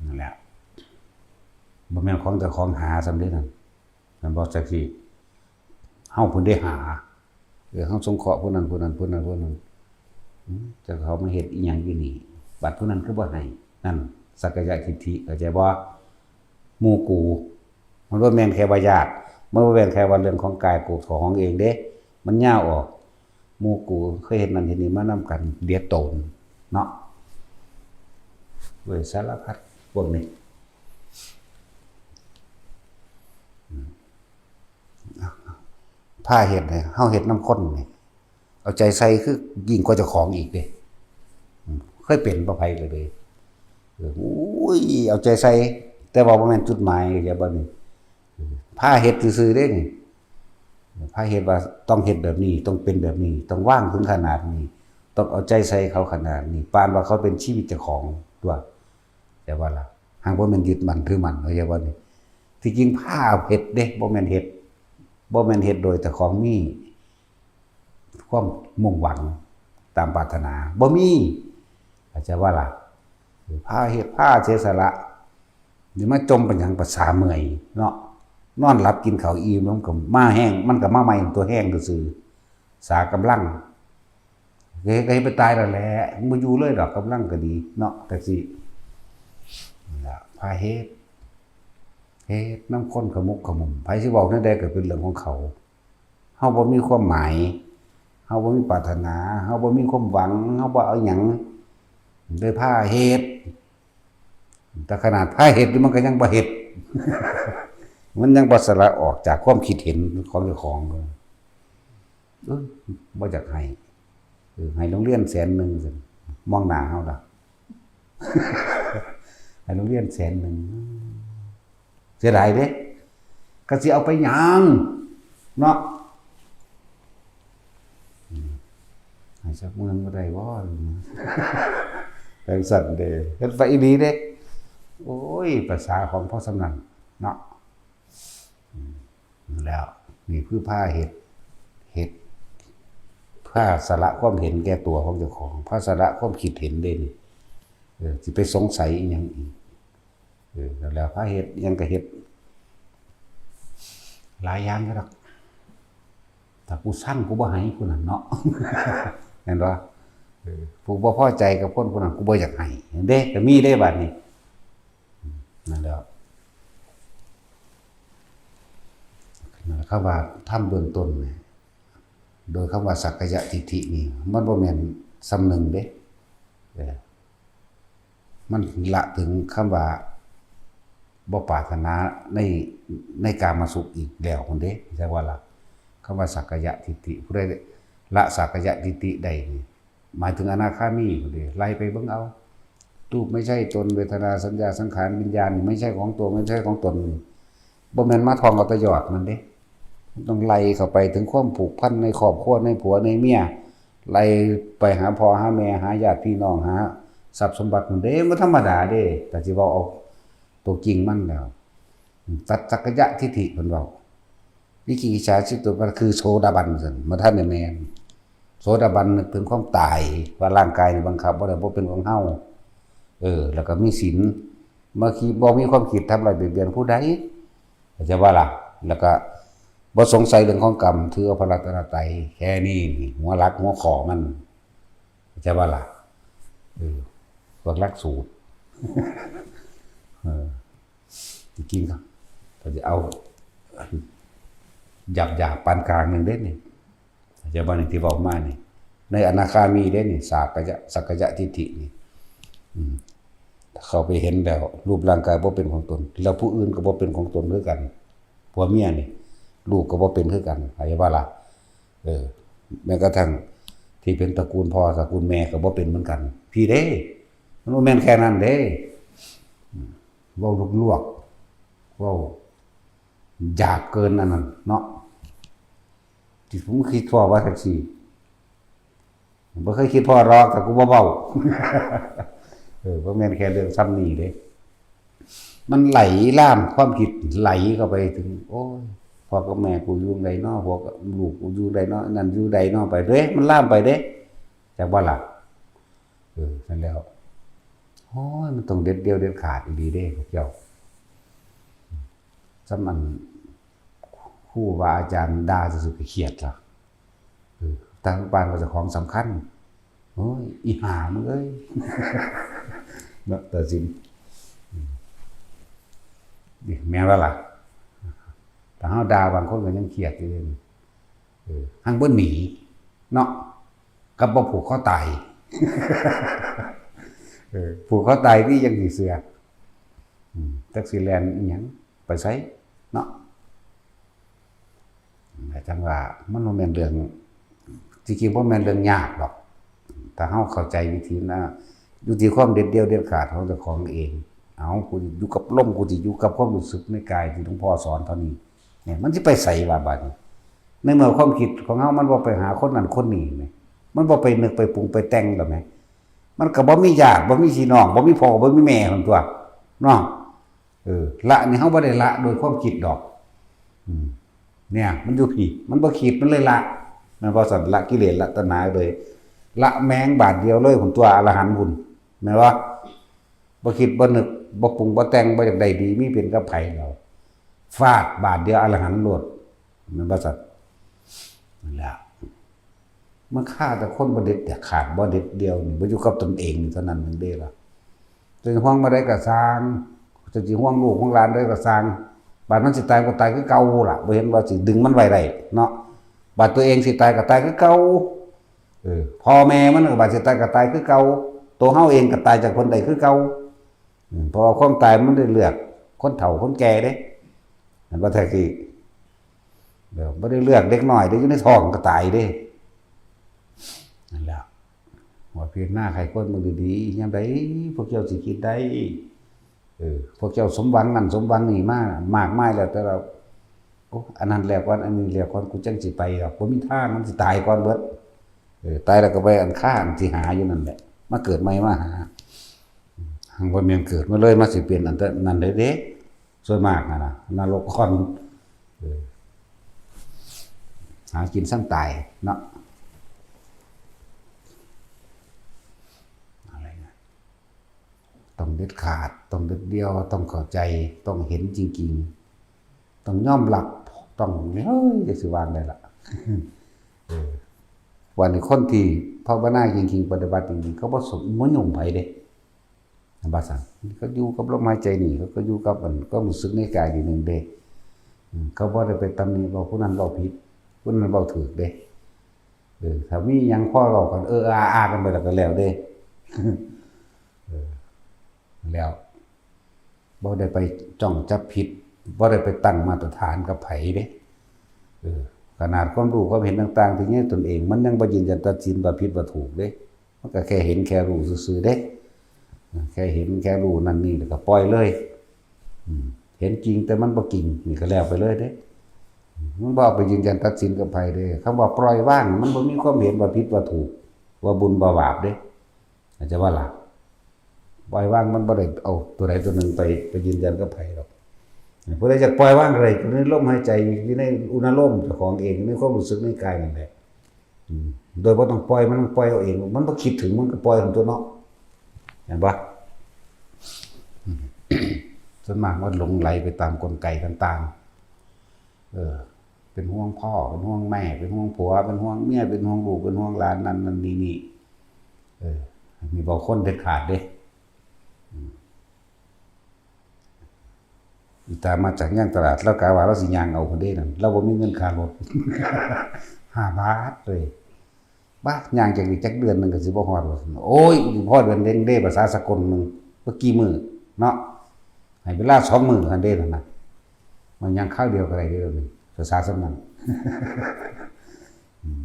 นั่นแหละ บ่แม่นของเจ้าของหาส่ำเด้นั่น แม่นบ่แท็กซี่ เฮาพุ้นได้หา เออ เฮาสงเคราะห์ผู้นั้น ผู้นั้น ผู้นั้น ผู้นั้น อืม แต่เขามาเฮ็ดอีหยังอยู่นี่ บัดผู้นั้นคือบ่ให้ นั่น สักกายทิฏฐิ เข้าใจบ่ หมู่กู มันบ่แม่นแค่ว่าญาติ มันบ่แม่นแค่ว่าเรื่องของกายกูของเองเด้ มันยาวออก หมู่กูเคยเฮ็ดนั่นเฮ็ดนี่มานำกัน เดียดโตน เนาะ เว้ย สารพัดพวกนี้ อืม พาเฮ็ดให้เฮาเฮ็ดนำคนนี่ เอาใจใส่คือยิ่งกว่าเจ้าของอีกเด้ อืม เคยเป็นบ่ ไผก็เลย เออ โอ้ย เอาใจใส่ แต่ว่าบ่แม่นจุดหมาย เข้าใจบ่นี่ เออ พาเฮ็ดซื่อๆเด้นี่ พาเฮ็ดว่าต้องเฮ็ดแบบนี้ ต้องเป็นแบบนี้ ต้องวางถึงขนาดนี้ ต้องเอาใจใส่เขาขนาดนี้ ปานว่าเขาเป็นชีวิตเจ้าของตั๊ว เข้าใจบ่ล่ะ หากบ่แม่นยึดมั่นถือมั่น เข้าใจบ่นี่ ที่จริงพาเฮ็ดเด้ บ่แม่นเฮ็ด บ่แม่นเฮ็ดโดยเจ้าของมีความมุ่งหวังตามปรารถนา บ่มี เข้าใจบ่ล่ะ พาเฮ็ด พาเสียสละ นี่มาจ่มเป็นหยัง ประสาเมื่อยเนาะ นอนหลับกินข้าวอิ่ม มันก็มาแฮง มันก็มาใหม่ตัวแฮงซื่อๆ สากำลัง เฮ็ดให้ไปตายแล้วแหละ มึงบ่อยู่เลยดอก กำลังก็ดีเนาะ แท็กซี่ นั่นล่ะ พาเฮ็ด เฮ็ดนำคนขมุกขมุม ไผสิเว้าแนวใดก็เป็นเรื่องของเขา เฮาบ่มีความหมาย เฮาบ่มีปรารถนา เฮาบ่มีความหวัง เฮาบ่เอาหยัง เลยพาเฮ็ด แต่ขนาดพาเฮ็ดอยู่มันก็ยังบ่เฮ็ด มันยังบ่สละออกจากความคิดเห็นของเจ้าของ เออ บ่อยากให้ เออ ให้โรงเรียนแสนหนึ่งซั่น มองหน้าเฮาล่ะ ให้โรงเรียนแสนหนึ่ง เสียดายเด้ ก็สิเอาไปหยังเนาะ อืม ให้สักหมื่นบ่ได้บ่ จั่งซั้นเด้ เฮ็ดไปอีหลีเด้ โอ้ย ภาษาของพ่อสำนันเนาะ อืม แล้ว นี่คือพาเฮ็ด เฮ็ด พาสละความเห็นแก่ตัวของเจ้าของ พาสละความคิดเห็นเด้นี่ เออ สิไปสงสัยอีหยังอีก เออ แล้วพาเฮ็ด หยังก็เฮ็ด หลายอย่างอยู่ดอก ถ้ากูซังกูบ่ให้ผู้นั้นเนาะ แม่นบ่ เออ ผู้บ่พอใจกับคนผู้นั้น กูบ่อยากให้ เด้ ก็มีเด้บัดนี้ นั่นแหละ คำว่าธรรมเบื้องต้นเนี่ย โดยคำว่าสักกายทิฏฐินี่ มันบ่แม่นส่ำหนึ่งเด้ เออ มันละถึงคำว่าบ่ปรารถนาใน ในกามสุขอีกแล้วพุ้นเด้ จั่งว่าล่ะ คำว่าสักกายทิฏฐิ ผู้ใดละสักกายทิฏฐิได้นี่ หมายถึงอนาคามีพุ้นเด้ ไล่ไปเบิ่งเอา รูปไม่ใช่ตน เวทนา สัญญา สังขาร วิญญาณนี่ไม่ใช่ของตัว ไม่ใช่ของตนนี่ บ่แม่นมาท่องเอาแต่ยอดมันเด้ มันต้องไล่เข้าไปถึงความผูกพันในครอบครัว ในผัวในเมีย ไล่ไปหาพ่อหาแม่ หาญาติพี่น้อง หาทรัพย์สมบัติพุ้นเด้ บ่ธรรมดาเด้ แต่สิเว้าเอาตัวจริงมันแล้ว ตัดสักกายทิฏฐิเพิ่นเว้า วิจิกิจฉา สิบตัวมันคือโสดาบันซั่น บ่ทันได้แม่น โสดาบันนึกถึงความตาย ว่าร่างกายนี่บังคับบ่ได้ บ่เป็นของเฮา เออ แล้วก็มีศีล บ่คิด บ่มีความคิดทำร้ายเบียดเบียนผู้ใด เข้าใจบ่ล่ะ แล้วก็บ่สงสัยเรื่องของกรรม ถือเอาพระรัตนตรัย แค่นี้นี่ หัวหลักหัวข้อมัน เข้าใจบ่ล่ะ เออ พวกหลักสูตร เออ จริงๆ ก็ ก็สิเอา หยาบๆ ปานกลางหนึ่งเด้นี่ เข้าใจบ่นี่ที่เว้ามานี่ ในอนาคามีเด้นี่ สักกายะ สักกายะทิฏฐินี่ อืม เข้าไปเห็นแล้ว รูปร่างกายบ่เป็นของตน แล้วผู้อื่นก็บ่เป็นของตนคือกัน ผัวเมียนี่ ลูกก็บ่เป็นคือกัน เข้าใจบ่ล่ะ เออ แม้กระทั่งที่เป็นตระกูลพ่อตระกูลแม่ก็บ่เป็นเหมือนกัน พี้เด้ มันบ่แม่นแค่นั้นเด้ อืม เว้าลวกๆ เว้าหยาบเกินอันนั้นเนาะ ที่ผมคิดพ้อว่าจั่งซี้ บ่เคยคิดพ้อหรอก แต่กูบ่เว้า เออ บ่แม่นแค่เรื่องส่ำนี้เด้ มันไหลลามความคิดไหลเข้าไปถึง โอ้ย พ่อกับแม่กูอยู่ใดน้อ ผัวกับลูกกูอยู่ใดน้อ นั่นอยู่ใดน้อ ไปเด้ มันลามไปเด้ จักบ่ล่ะ เออ นั่นแล้ว โอ้ย มันต้องเด็ดเดี่ยวเด็ดขาดอีหลีเด้พวกเจ้า ส่ำอันครูบาอาจารย์ด่าซื่อๆ ก็เครียดล่ะ เออ ต่างปานว่าเจ้าของสำคัญ โอ้ย อีห่ามึงเอ้ย เนาะ ตัดสิน อืม นี่แม่นบ่ล่ะ ถ้าเฮาด่าบางคนก็ยังเครียดอยู่เลย เออ หั่นบ่หนี เนาะ กับบ่ผูกคอตาย เออ ผูกคอตายนี่ยังสิเชื่อ อืม จักสิแล่นอีหยัง ไปไส เนาะ แต่จั่งว่ามันบ่แม่นเรื่อง ที่จริงบ่แม่นเรื่องยากดอก ถ้าเฮาเข้าใจวิธีนะ อยู่ที่ความเด็ดเดี่ยวเด็ดขาดของเจ้าของเอง เอา กูอยู่กับลม กูสิอยู่กับความรู้สึกในกายที่หลวงพ่อสอนเท่านี้ เนี่ย มันสิไปไสวะบัดนี้ ในเมื่อความคิดของเฮามันบ่ไปหาคนนั้นคนนี้แหม มันบ่ไปนึกไปปรุงไปแต่งดอกแหม มันก็บ่มีญาติ บ่มีพี่น้อง บ่มีพ่อ บ่มีแม่หั่นตั่ว เนาะ เออ ละนี่เฮาบ่ได้ละโดยความคิดดอก อืม เนี่ย มันอยู่พี้ มันบ่คิด มันเลยละ แม่นบ่ซั่น ละกิเลส ละตัณหาเลย ละแม่งบาดเดียวเลย พุ้นตั่ว อรหันต์พุ้น แม่นบ่ บ่คิด บ่นึก บ่ปรุง บ่แต่ง บ่อยากได้ดี มีเป็นกับไผแล้ว ฟาดบาดเดียว อรหันต์โลด แม่นบ่ซั่น นั่นแหละ มันฆ่าแต่คนบ่เด็ดขาด บ่เด็ดเดี่ยวนี่ บ่อยู่กับตนเองนี่เท่านั้นเองเด้ล่ะ จะห่วงมาได้ก็ซ่าง จะสิห่วงลูกห่วงหลานได้ก็ซ่าง บาดมันสิตายก็ตายคือเก่าล่ะ บ่เห็นว่าสิดึงมันไว้ได้เนาะ บาดตัวเองสิตายก็ตายคือเก่า เออ พ่อแม่มันก็บาดสิตายก็ตายคือเก่า ตัวเฮาเองก็ตายจากคนใดคือเก่า อืม เพราะว่าความตายมันได้เลือกคนเฒ่าคนแก่เด้ แม่นบ่แท้คือ เดี๋ยวบ่ได้เลือกเด็กน้อยเด้ อยู่ในท้องก็ตายเด้ นั่นแหละ ว่าพิจารณาไขควรเบิ่งดีๆ ยามใดพวกเจ้าสิคิดได้ เออ พวกเจ้าสมหวังนั่นสมหวังนี่มามากมายแล้ว แต่เรา โอ้ อันนั้นแล้วก่อน อันนี้แล้วก่อน กูจั่งสิไปดอก บ่มีทาง มันสิตายก่อนเบิด เออ ตายแล้วก็ไปอันค่าอันที่หาอยู่นั่นแหละ มาเกิดใหม่มาหา หังบ่แม่นเกิดมาเลย มาสิเป็นอันนั้นได้เด้ ส่วนมากนะนะ นรกก่อน เออ หากินซ้ำตายเนาะ อะไรนะ ต้องเด็ดขาด ต้องเด็ดเดี่ยว ต้องเข้าใจ ต้องเห็นจริงๆ ต้องยอมรับ ต้อง เฮ้ย จะสิวางได้ละ เออ วันนี้คนที่ภาวนาจริงๆ ปฏิบัติจริงๆ เขาบ่สน บ่ยุ่งไผเด้ ว่าซั่น เขาอยู่กับลมหายใจนี่ เขาก็อยู่กับอันความรู้สึกในกายนี่หนึ่งเด้ อืม เขาบ่ได้ไปตำหนิว่าผู้นั้นเว้าผิด ผู้นั้นเว้าถูกเด้ เออ ถ้ามีหยังพอเว้ากัน เออ อา อา กันไปแล้วก็แล้วเด้ เออ แล้ว บ่ได้ไปจ้องจับผิด บ่ได้ไปตั้งมาตรฐานกับไผเด้ เออ ขนาดความรู้ความเห็นต่างๆ ที่อยู่ในตนเอง มันยังบ่ยืนยันตัดสินว่าผิดว่าถูกเด้ มันก็แค่เห็นแค่รู้ซื่อๆ เด้ แค่เห็นแค่รู้นั่นนี่แล้วก็ปล่อยเลย อืม เห็นจริงแต่มันบ่จริง นี่ก็แล้วไปเลยเด้ มันบ่เอาไปยืนยันตัดสินกับไผเด้ คำว่าปล่อยวาง มันบ่มีความเห็นว่าผิดว่าถูก ว่าบุญว่าบาปเด้ เข้าใจบ่ล่ะ ปล่อยวางมันบ่ได้เอาตัวใดตัวหนึ่งไป ไปยืนยันกับไผดอก ผู้ใดอยากปล่อยวางอะไร อยู่ในลมหายใจ อยู่ในอุณาโลมเจ้าของเอง อยู่ในความรู้สึกในกายนั่นแหละ อืม โดยบ่ต้องปล่อย มันปล่อยเอาเอง มันบ่คิดถึง มันก็ปล่อยของตัวเนาะ เห็นปะ อืม ส่วนมากมันหลงไหลไปตามกลไกต่างๆ เออ เป็นห่วงพ่อ เป็นห่วงแม่ เป็นห่วงผัว เป็นห่วงเมีย เป็นห่วงลูก เป็นห่วงหลาน นั่นนั่นนี่นี่ เออ มีบางคนเด็ดขาดเด้ อืม อีตามาจากย่างตลาด ลาวกะว่าลาวสิย่างเอาคนเด้นั่น ลาวบ่มีเงินค่ารถ ห้าบาทเลย บ้า ย่างจากนี้จักเดือนหนึ่งก็สิบ่ฮอดว่าซั่น โอ้ย พอเดือนเด้งเด้ ภาษาสากลหนึ่ง บ่กี่มื้อเนาะ ให้เวลาสองมื้อหั่นเด้นั่นน่ะ มันย่างคราวเดียวก็ได้เด้อ ภาษาส่ำนั้น อืม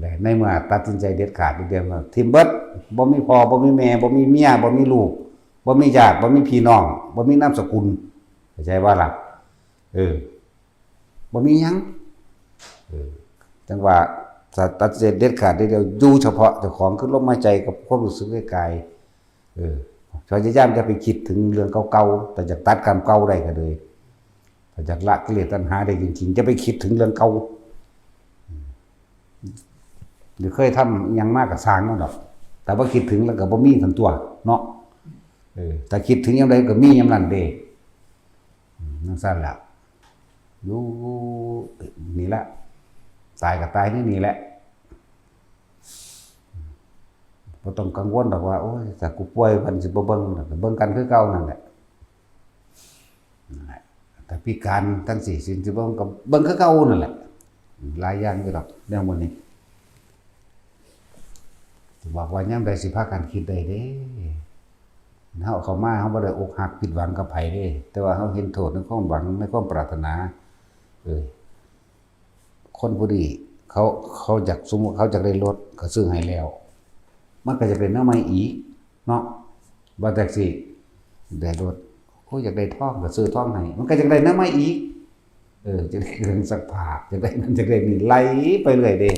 และในเมื่อตัดสินใจเด็ดขาดเดียวว่า ถิ่มเบิด บ่มีพ่อ บ่มีแม่ บ่มีเมีย บ่มีลูก บ่มีญาติ บ่มีพี่น้อง บ่มีนามสกุล เข้าใจบ่ล่ะ เออ บ่มีหยัง เออ จั่งว่า ตัดสินใจเด็ดขาดเดียว อยู่เฉพาะเจ้าของคือลมหายใจกับความรู้สึกในกาย เออ พยายามอย่าไปคิดถึงเรื่องเก่าๆ แต่อยากตัดกรรมเก่าได้ก็เลย ถ้าอยากละกิเลสตัณหาได้จริงๆ อย่าไปคิดถึงเรื่องเก่า หรือเคยทำอิหยังมาก็ซ่างมันดอก แต่ว่าคิดถึงแล้วก็บ่มีทันตัวเนาะ เออ แต่คิดถึงยามใดก็มียามนั้นเด้ อืม จั่งซั้นล่ะ อยู่นี่ละ ตายก็ตายในนี่แหละ บ่ต้องกังวลดอกว่า โอ้ย ถ้ากูป่วยเพิ่นสิบ่เบิ่งดอก เบิ่งกันคือเก่านั่นแหละ นั่นแหละ ถ้าพิการจั่งซี้ สิบ่เบิ่งก็เบิ่งคือเก่านั่นแหละ หลายอย่างอยู่ดอกแนวหมู่นี้ บอกว่ายามใดสิพากันคิดได้เด้ เฮาเข้ามา เฮาบ่ได้อกหักผิดหวังกับไผเด้ แต่ว่าเฮาเห็นโทษในความหวัง ในความปรารถนา เออ คนผู้นี้เขา เขาอยาก สมมุติเขาอยากได้รถ ก็ซื้อให้แล้ว มันก็อยากได้แนวใหม่อีกเนาะ ว่าจั่งซี้ ได้รถ โอ้ย อยากได้ทอง ก็ซื้อทองให้ มันก็อยากได้แนวใหม่อีก เออ อยากได้เครื่องซักผ้า อยากได้นั่น อยากได้นี่ ไหลไปเรื่อยเด้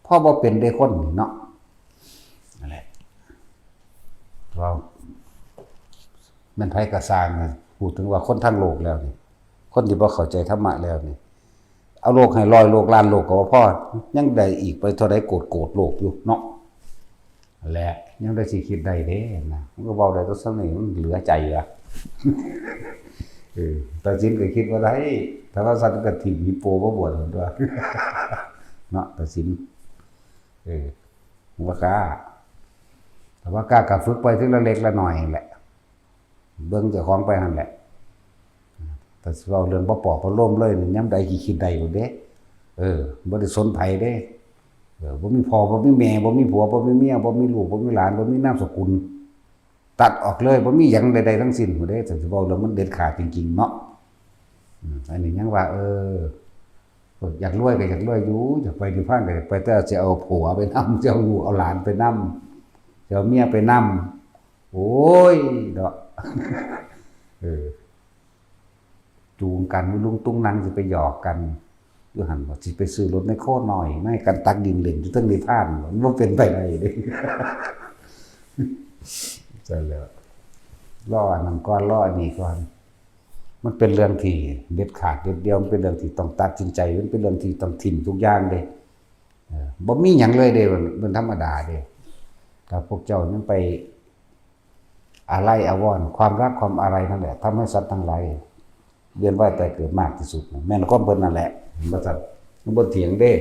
พอบ่เป็นเด้คนนี่เนาะ นั่นแหละ ว่าแม่นไผก็ซ่างนะ พูดถึงว่าคนทั้งโลกแล้วนี่ คนที่บ่เข้าใจธรรมะแล้วนี่ เอาโลกให้ร้อยโลก ล้านโลกก็บ่พอ ยังได้อีกไปเท่าใดโกดโกดโลกอยู่เนาะ และยังได้สิคิดได้เด้นะ มันก็เว้าได้แต่ส่ำนี้ มันเหลือใจเหลือ เออ ตัดสินก็คิดบ่ได้ ถ้าว่าซั่นก็ถิ่มฮิปโปมาบวชหั่นตั่ว เนาะ ตัดสิน เออ บ่กล้า แต่ว่ากล้าก็ฝึกไปทีละเล็กละน้อยนั่นแหละ เบิ่งเจ้าของไปหั่นแหละ แต่สิเว้าเรื่องบ่ปลอบประโลมเลยนี่ ยามใดขี้คิดได้โลดเด้ เออ บ่ได้สนไผเด้ เออ บ่มีพ่อ บ่มีแม่ บ่มีผัว บ่มีเมีย บ่มีลูก บ่มีหลาน บ่มีนามสกุล ตัดออกเลย บ่มีหยังใดๆทั้งสิ้นโลดเด้ แต่สิเว้าเรื่องมันเด็ดขาดจริงๆเนาะ อืม อันนี้ยังว่า เออ อยากรวยก็อยากรวยอยู่ อยากไปนิพพานก็อยากไป แต่สิเอาผัวไปนำ สิเอาลูกเอาหลานไปนำ สิเอาเมียไปนำ โอ้ย เนาะ เออ จูงกันอยู่ลุงตุงนังสิไปหยอกกัน อยู่หั่นบ่ สิไปซื้อรถแมคโครน้อย ไม่กันตักดินเล่นอยู่เทิงนิทาน มันบ่เป็นไปได้เด้ ใช่แล้ว รออันนั้นก่อน รออันนี้ก่อน มันเป็นเรื่องที่เด็ดขาดเด็ดเดี่ยว มันเป็นเรื่องที่ต้องตัดสินใจ มันเป็นเรื่องที่ต้องถิ่มทุกอย่างเด้ เออ บ่มีหยังเลยเด้ มัน มันธรรมดาเด้ ถ้าพวกเจ้ายังไปอาลัยอาวรณ์ ความรักความอาลัยนั่นแหละ ทำให้สัตว์ทั้งหลายเวียนว่ายตายเกิดมากที่สุด แม่นความเพิ่นนั่นแหละ เห็นบ่ซั่น มันบ่เถียงเด้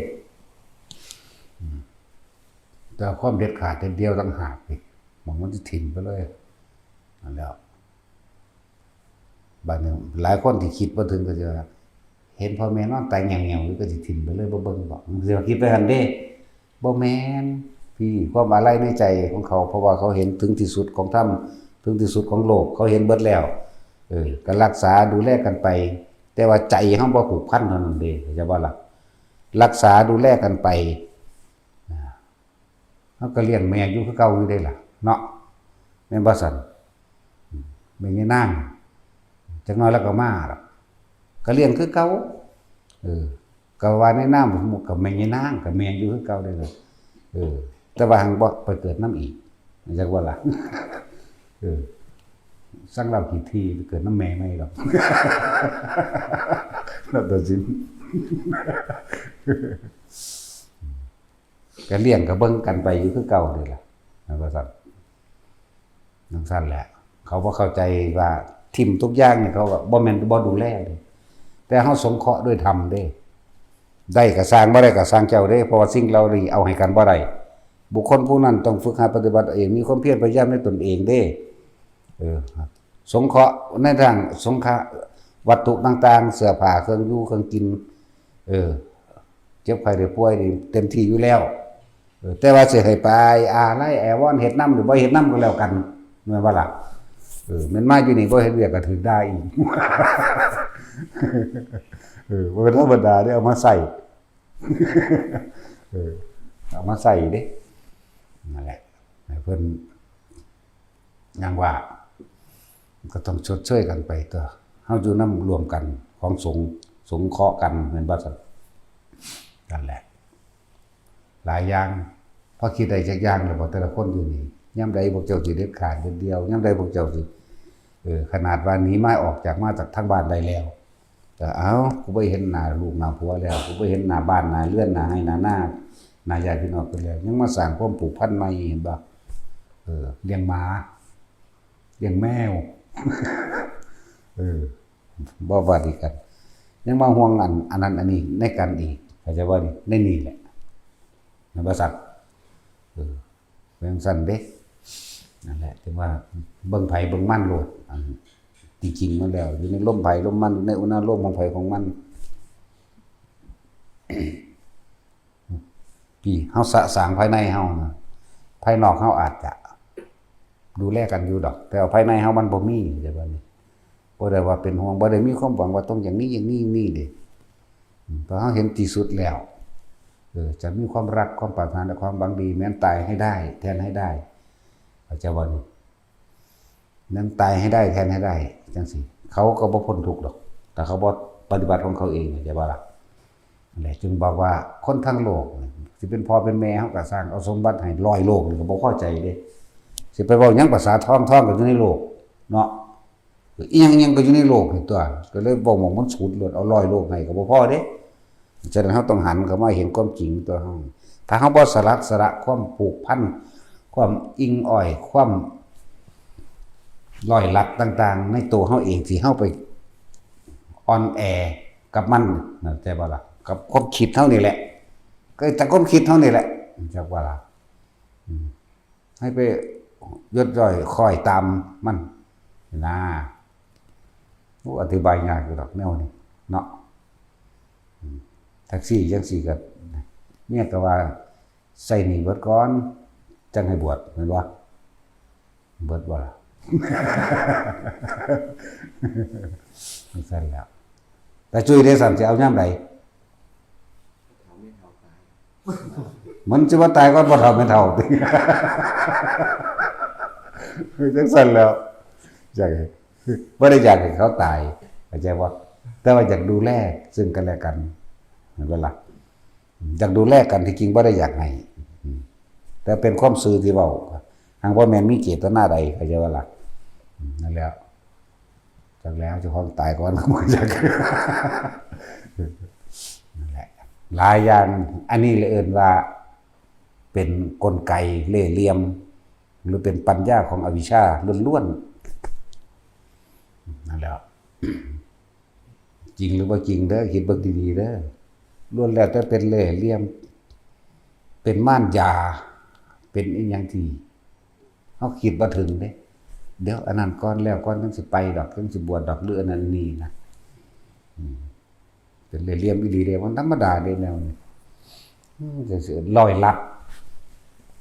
อืม แต่ความเด็ดขาดเด็ดเดี่ยวต่างหากนี่ หม่องมันสิถิ่มไปเลย นั่นแหล้ว บัดนี้หลายคนที่คิดบ่ถึงก็สิว่า เห็นพ่อแม่นอนตายแหงวๆอยู่ก็สิถิ่มไปเลย บ่เบิ่งบ่ มันสิว่าคิดไปหั่นเด้ บ่แม่น พี่ ความอาลัยในใจของเขา เพราะว่าเขาเห็นถึงที่สุดของธรรม ถึงที่สุดของโลก เขาเห็นเบิดแล้ว เออ ก็รักษาดูแลกันไป แต่ว่าใจเฮาบ่ผูกพันเท่านั้นเด้ เข้าใจบ่ล่ะ รักษาดูแลกันไป อ่า เฮาก็เลี้ยงแม่อยู่คือเก่าอยู่เด้ล่ะ เนาะ แม่นบ่ซั่น อืม แม่ยายนาง จักหน่อยแล้วก็มาดอก ก็เลี้ยงคือเก่า เออ ก็ว่าในนามหมู่กับแม่ยายนาง ก็แม่อยู่คือเก่าเด้ล่ะ เออ แต่ว่าหั้นบ่ไปเกิดนำอีก จักว่าล่ะ เออ สั่งลาวขี้ถี่ไปเกิดนำแม่ใหม่ดอก แล้วตัดสิน ก็เลี้ยงก็เบิ่งกันไปอยู่คือเก่านี่ล่ะ นั่นว่าซั่น จั่งซั่นแหละ เขาบ่เข้าใจว่าถิ่มทุกอย่างนี่ เขาก็บ่แม่นบ่ดูแลเด้ แต่เฮาสงเคราะห์ด้วยธรรมเด้ ได้ก็ซ่าง บ่ได้ก็ซ่างเจ้าเด้ เพราะว่าสิ่งเหล่านี้เอาให้กันบ่ได้ บุคคลผู้นั้นต้องฝึกหัดปฏิบัติเอง มีความเพียรพยายามในตนเองเด้ เออ สงเคราะห์ในทางสงเคราะห์วัตถุต่างๆ เสื้อผ้า เครื่องอยู่ เครื่องกิน เออ เจ็บไข้ได้ป่วยนี่เต็มที่อยู่แล้ว เออ แต่ว่าสิให้ไปอาลัยอาวรณ์เฮ็ดนำหรือบ่เฮ็ดนำก็แล้วกัน แม่นบ่ล่ะ เออ แม่นมาอยู่นี่บ่เฮ็ดเวียกก็ถืกด่าอีก เออ บ่เป็นธรรมดาเด้ เอามาใส่ เออ เอามาใส่เด้ นั่นแหละ ให้เพิ่น อย่างว่า ก็ต้องชดเชยกันไปตั๊ว เฮาอยู่นำร่วมกันของสงฆ์ สงเคราะห์กัน แม่นบ่ซั่น นั่นแหละ หลายอย่าง พอคิดได้จักอย่างแล้วบ่ แต่ละคนอยู่นี่ ยามใดพวกเจ้าสิเด็ดขาดเด็ดเดี่ยว ยามใดพวกเจ้าสิ เออ ขนาดว่าหนีมาออกจาก มาจากทางบ้านได้แล้ว ก็ เอ้า กูบ่เห็นหน้าลูกหน้าผัวแล้ว กูบ่เห็นหน้าบ้านหน้าเรือน หน้าไร่หน้านา หน้าญาติพี่น้องเพิ่นแล้ว ยังมาสร้างความผูกพันใหม่ เห็นบ่ เออ เลี้ยงหมา เลี้ยงแมว เออ บ่ว่าดีกัน ยังมาห่วงอัน อันนั้นอันนี้ในกันอีก เข้าใจบ่นี่ ในนี่แหละ แม่นบ่ซั่น เออ เป็นจั่งซั่นเด้ นั่นแหละ ถึงว่าเบิ่งไผเบิ่งมันโลด อัน จริงๆ มันแล้ว อยู่ในลมไผลมมัน อยู่ในอุณหภูมิของไผของมัน พี่ เฮาสะสางภายในเฮานะ ภายนอกเฮาอาจจะดูแลกันอยู่ดอก แต่ว่าภายในเฮามันบ่มี เข้าใจบ่นี่ บ่ได้ว่าเป็นห่วง บ่ได้มีความหวังว่าต้องอย่างนี้อย่างนี้อย่างนี้เด้ อืม พอเฮาเห็นที่สุดแล้ว เออ จะมีความรัก ความปรารถนา และความหวังดี แม้นตายให้ได้ แทนให้ได้ เข้าใจบ่นี่ แม้นตายให้ได้ แทนให้ได้ จั่งซี้ เขาก็บ่พ้นทุกข์ดอก ถ้าเขาบ่ปฏิบัติของเขาเอง เข้าใจบ่ล่ะ นั่นแหละ จึงบอกว่าคนทั้งโลกนี่ สิเป็นพ่อเป็นแม่เฮาก็ซ่าง เอาสมบัติให้ร้อยโลกนี่ก็บ่พอใจเด้ สิไปเว้าหยังภาษาทอง ทองก็อยู่ในโลก เนาะ อีหยัง อีหยังก็อยู่ในโลกนี่ตั๊ว ก็เลยเว้าหม่องมันสุดโลด เอาร้อยโลกให้ก็บ่พอเด้ ฉะนั้นเฮาต้องหันเข้ามาเห็นความจริงตั๊วเฮา ถ้าเฮาบ่สลัดสละความผูกพัน ความอิงอ้อย ความร้อยลัดต่างๆ ในตัวเฮาเอง ที่เฮาไปอ่อนแอกับมัน เข้าใจบ่ล่ะ กับความคิดเฮานี่แหละ ก็แต่ความคิดเฮานี่แหละ จักว่าล่ะ อืม ให้ไปยศย่อยคอยตามมัน นะ โอ้ อธิบายยากอยู่ดอกแนวนี้ เนาะ อืม แท็กซี่จั่งซี้ก็ เมียก็ว่า ใช้หนี้เบิดก่อน จั่งให้บวช แม่นบ่ เบิดบ่ล่ะ จั่งซั่นแหล้ว ตาจุ้ยเด้ ซั่นสิเอายามใด มันสิว่าตายก่อนบ่เฒ่าแม่นเฒ่าติ จั่งซั่นแหล้ว อยากให้ บ่ได้อยากให้เขาตาย เข้าใจบ่ แต่ว่าอยากดูแลซึ่งกันและกัน เห็นบ่ล่ะ อยากดูแลกัน ที่จริงบ่ได้อยากให้ อืม แต่เป็นความซื่อที่เว้า หากบ่แม่นมีเจตนาใด เข้าใจบ่ล่ะ อืม นั่นแหละ จักแล้วเจ้าของตายก่อน ก็บ่จัก นั่นแหละ หลายอย่าง อันนี้เลยเอิ้นว่า เป็นกลไกเล่ห์เหลี่ยม หรือเป็นปัญญาของอวิชชาล้วนๆ นั่นแหละ จริงหรือบ่จริงเด้อ คิดเบิ่งดีๆเด้อ ล้วนแล้วแต่เป็นเล่ห์เหลี่ยม เป็นม่านยา เป็นอีหยังที่เฮาคิดบ่ถึงเด้ เดี๋ยวอันนั้นก่อน แล้วก่อน จั่งสิไปดอก จั่งสิบวชดอก หรืออันนั้นนี่นะ อืม เป็นเล่ห์เหลี่ยมอีหลีเด้ มันธรรมดาเด้แนวนี้ อืม จั่งซี้ ร้อยลัด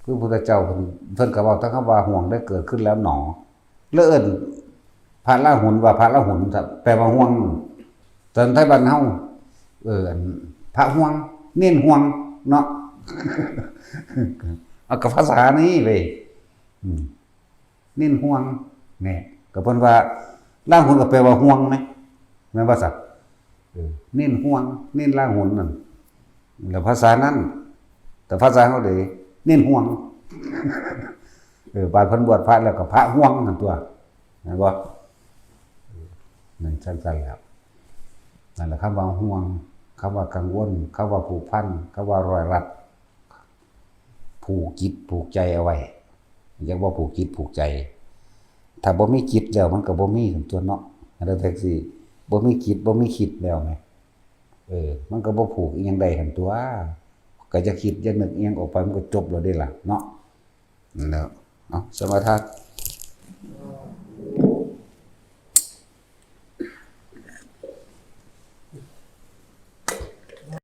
คือพุทธเจ้าเพิ่น เพิ่นก็เว้าแต่คำว่า "ห่วงได้เกิดขึ้นแล้วหนอ" แล้วเอิ้นพระราหุลว่าพระราหุล แปลว่าห่วง ตอนไทยบ้านเฮา เออ อัน พระห่วง เณรห่วง เนาะ เอากับภาษานี้เว้ย อืม เณรห่วง แหน่ ก็เพิ่นว่า ราหุลก็แปลว่าห่วงไหม แม่นบ่ซะ เออ เณรห่วง เณรราหุลนั่น แล้วภาษานั้น แต่ภาษาเฮาเด้ เณรห่วง เออ บาดเพิ่นบวชพระแล้วก็พระห่วงนั่นตัว แม่นบ่ นั่นจั่งซั้นแหล้ว นั่นแหละ คำว่าห่วง คำว่ากังวล คำว่าผูกพัน คำว่าร้อยรัด ผูกจิตผูกใจเอาไว้ อยากว่าผูกจิตผูกใจ ถ้าบ่มีจิตแล้วมันก็บ่มีตัวเนาะ แล้วแท็กซี่ บ่มีจิตบ่มีคิดแล้วแหม เออ มันก็บ่ผูกอีหยังได้หั่นตัว ก็จะคิดจะนึกอีหยังออกไปมันก็จบแล้วเด้ล่ะเนาะ นั่นแหละ เอา สมาทาน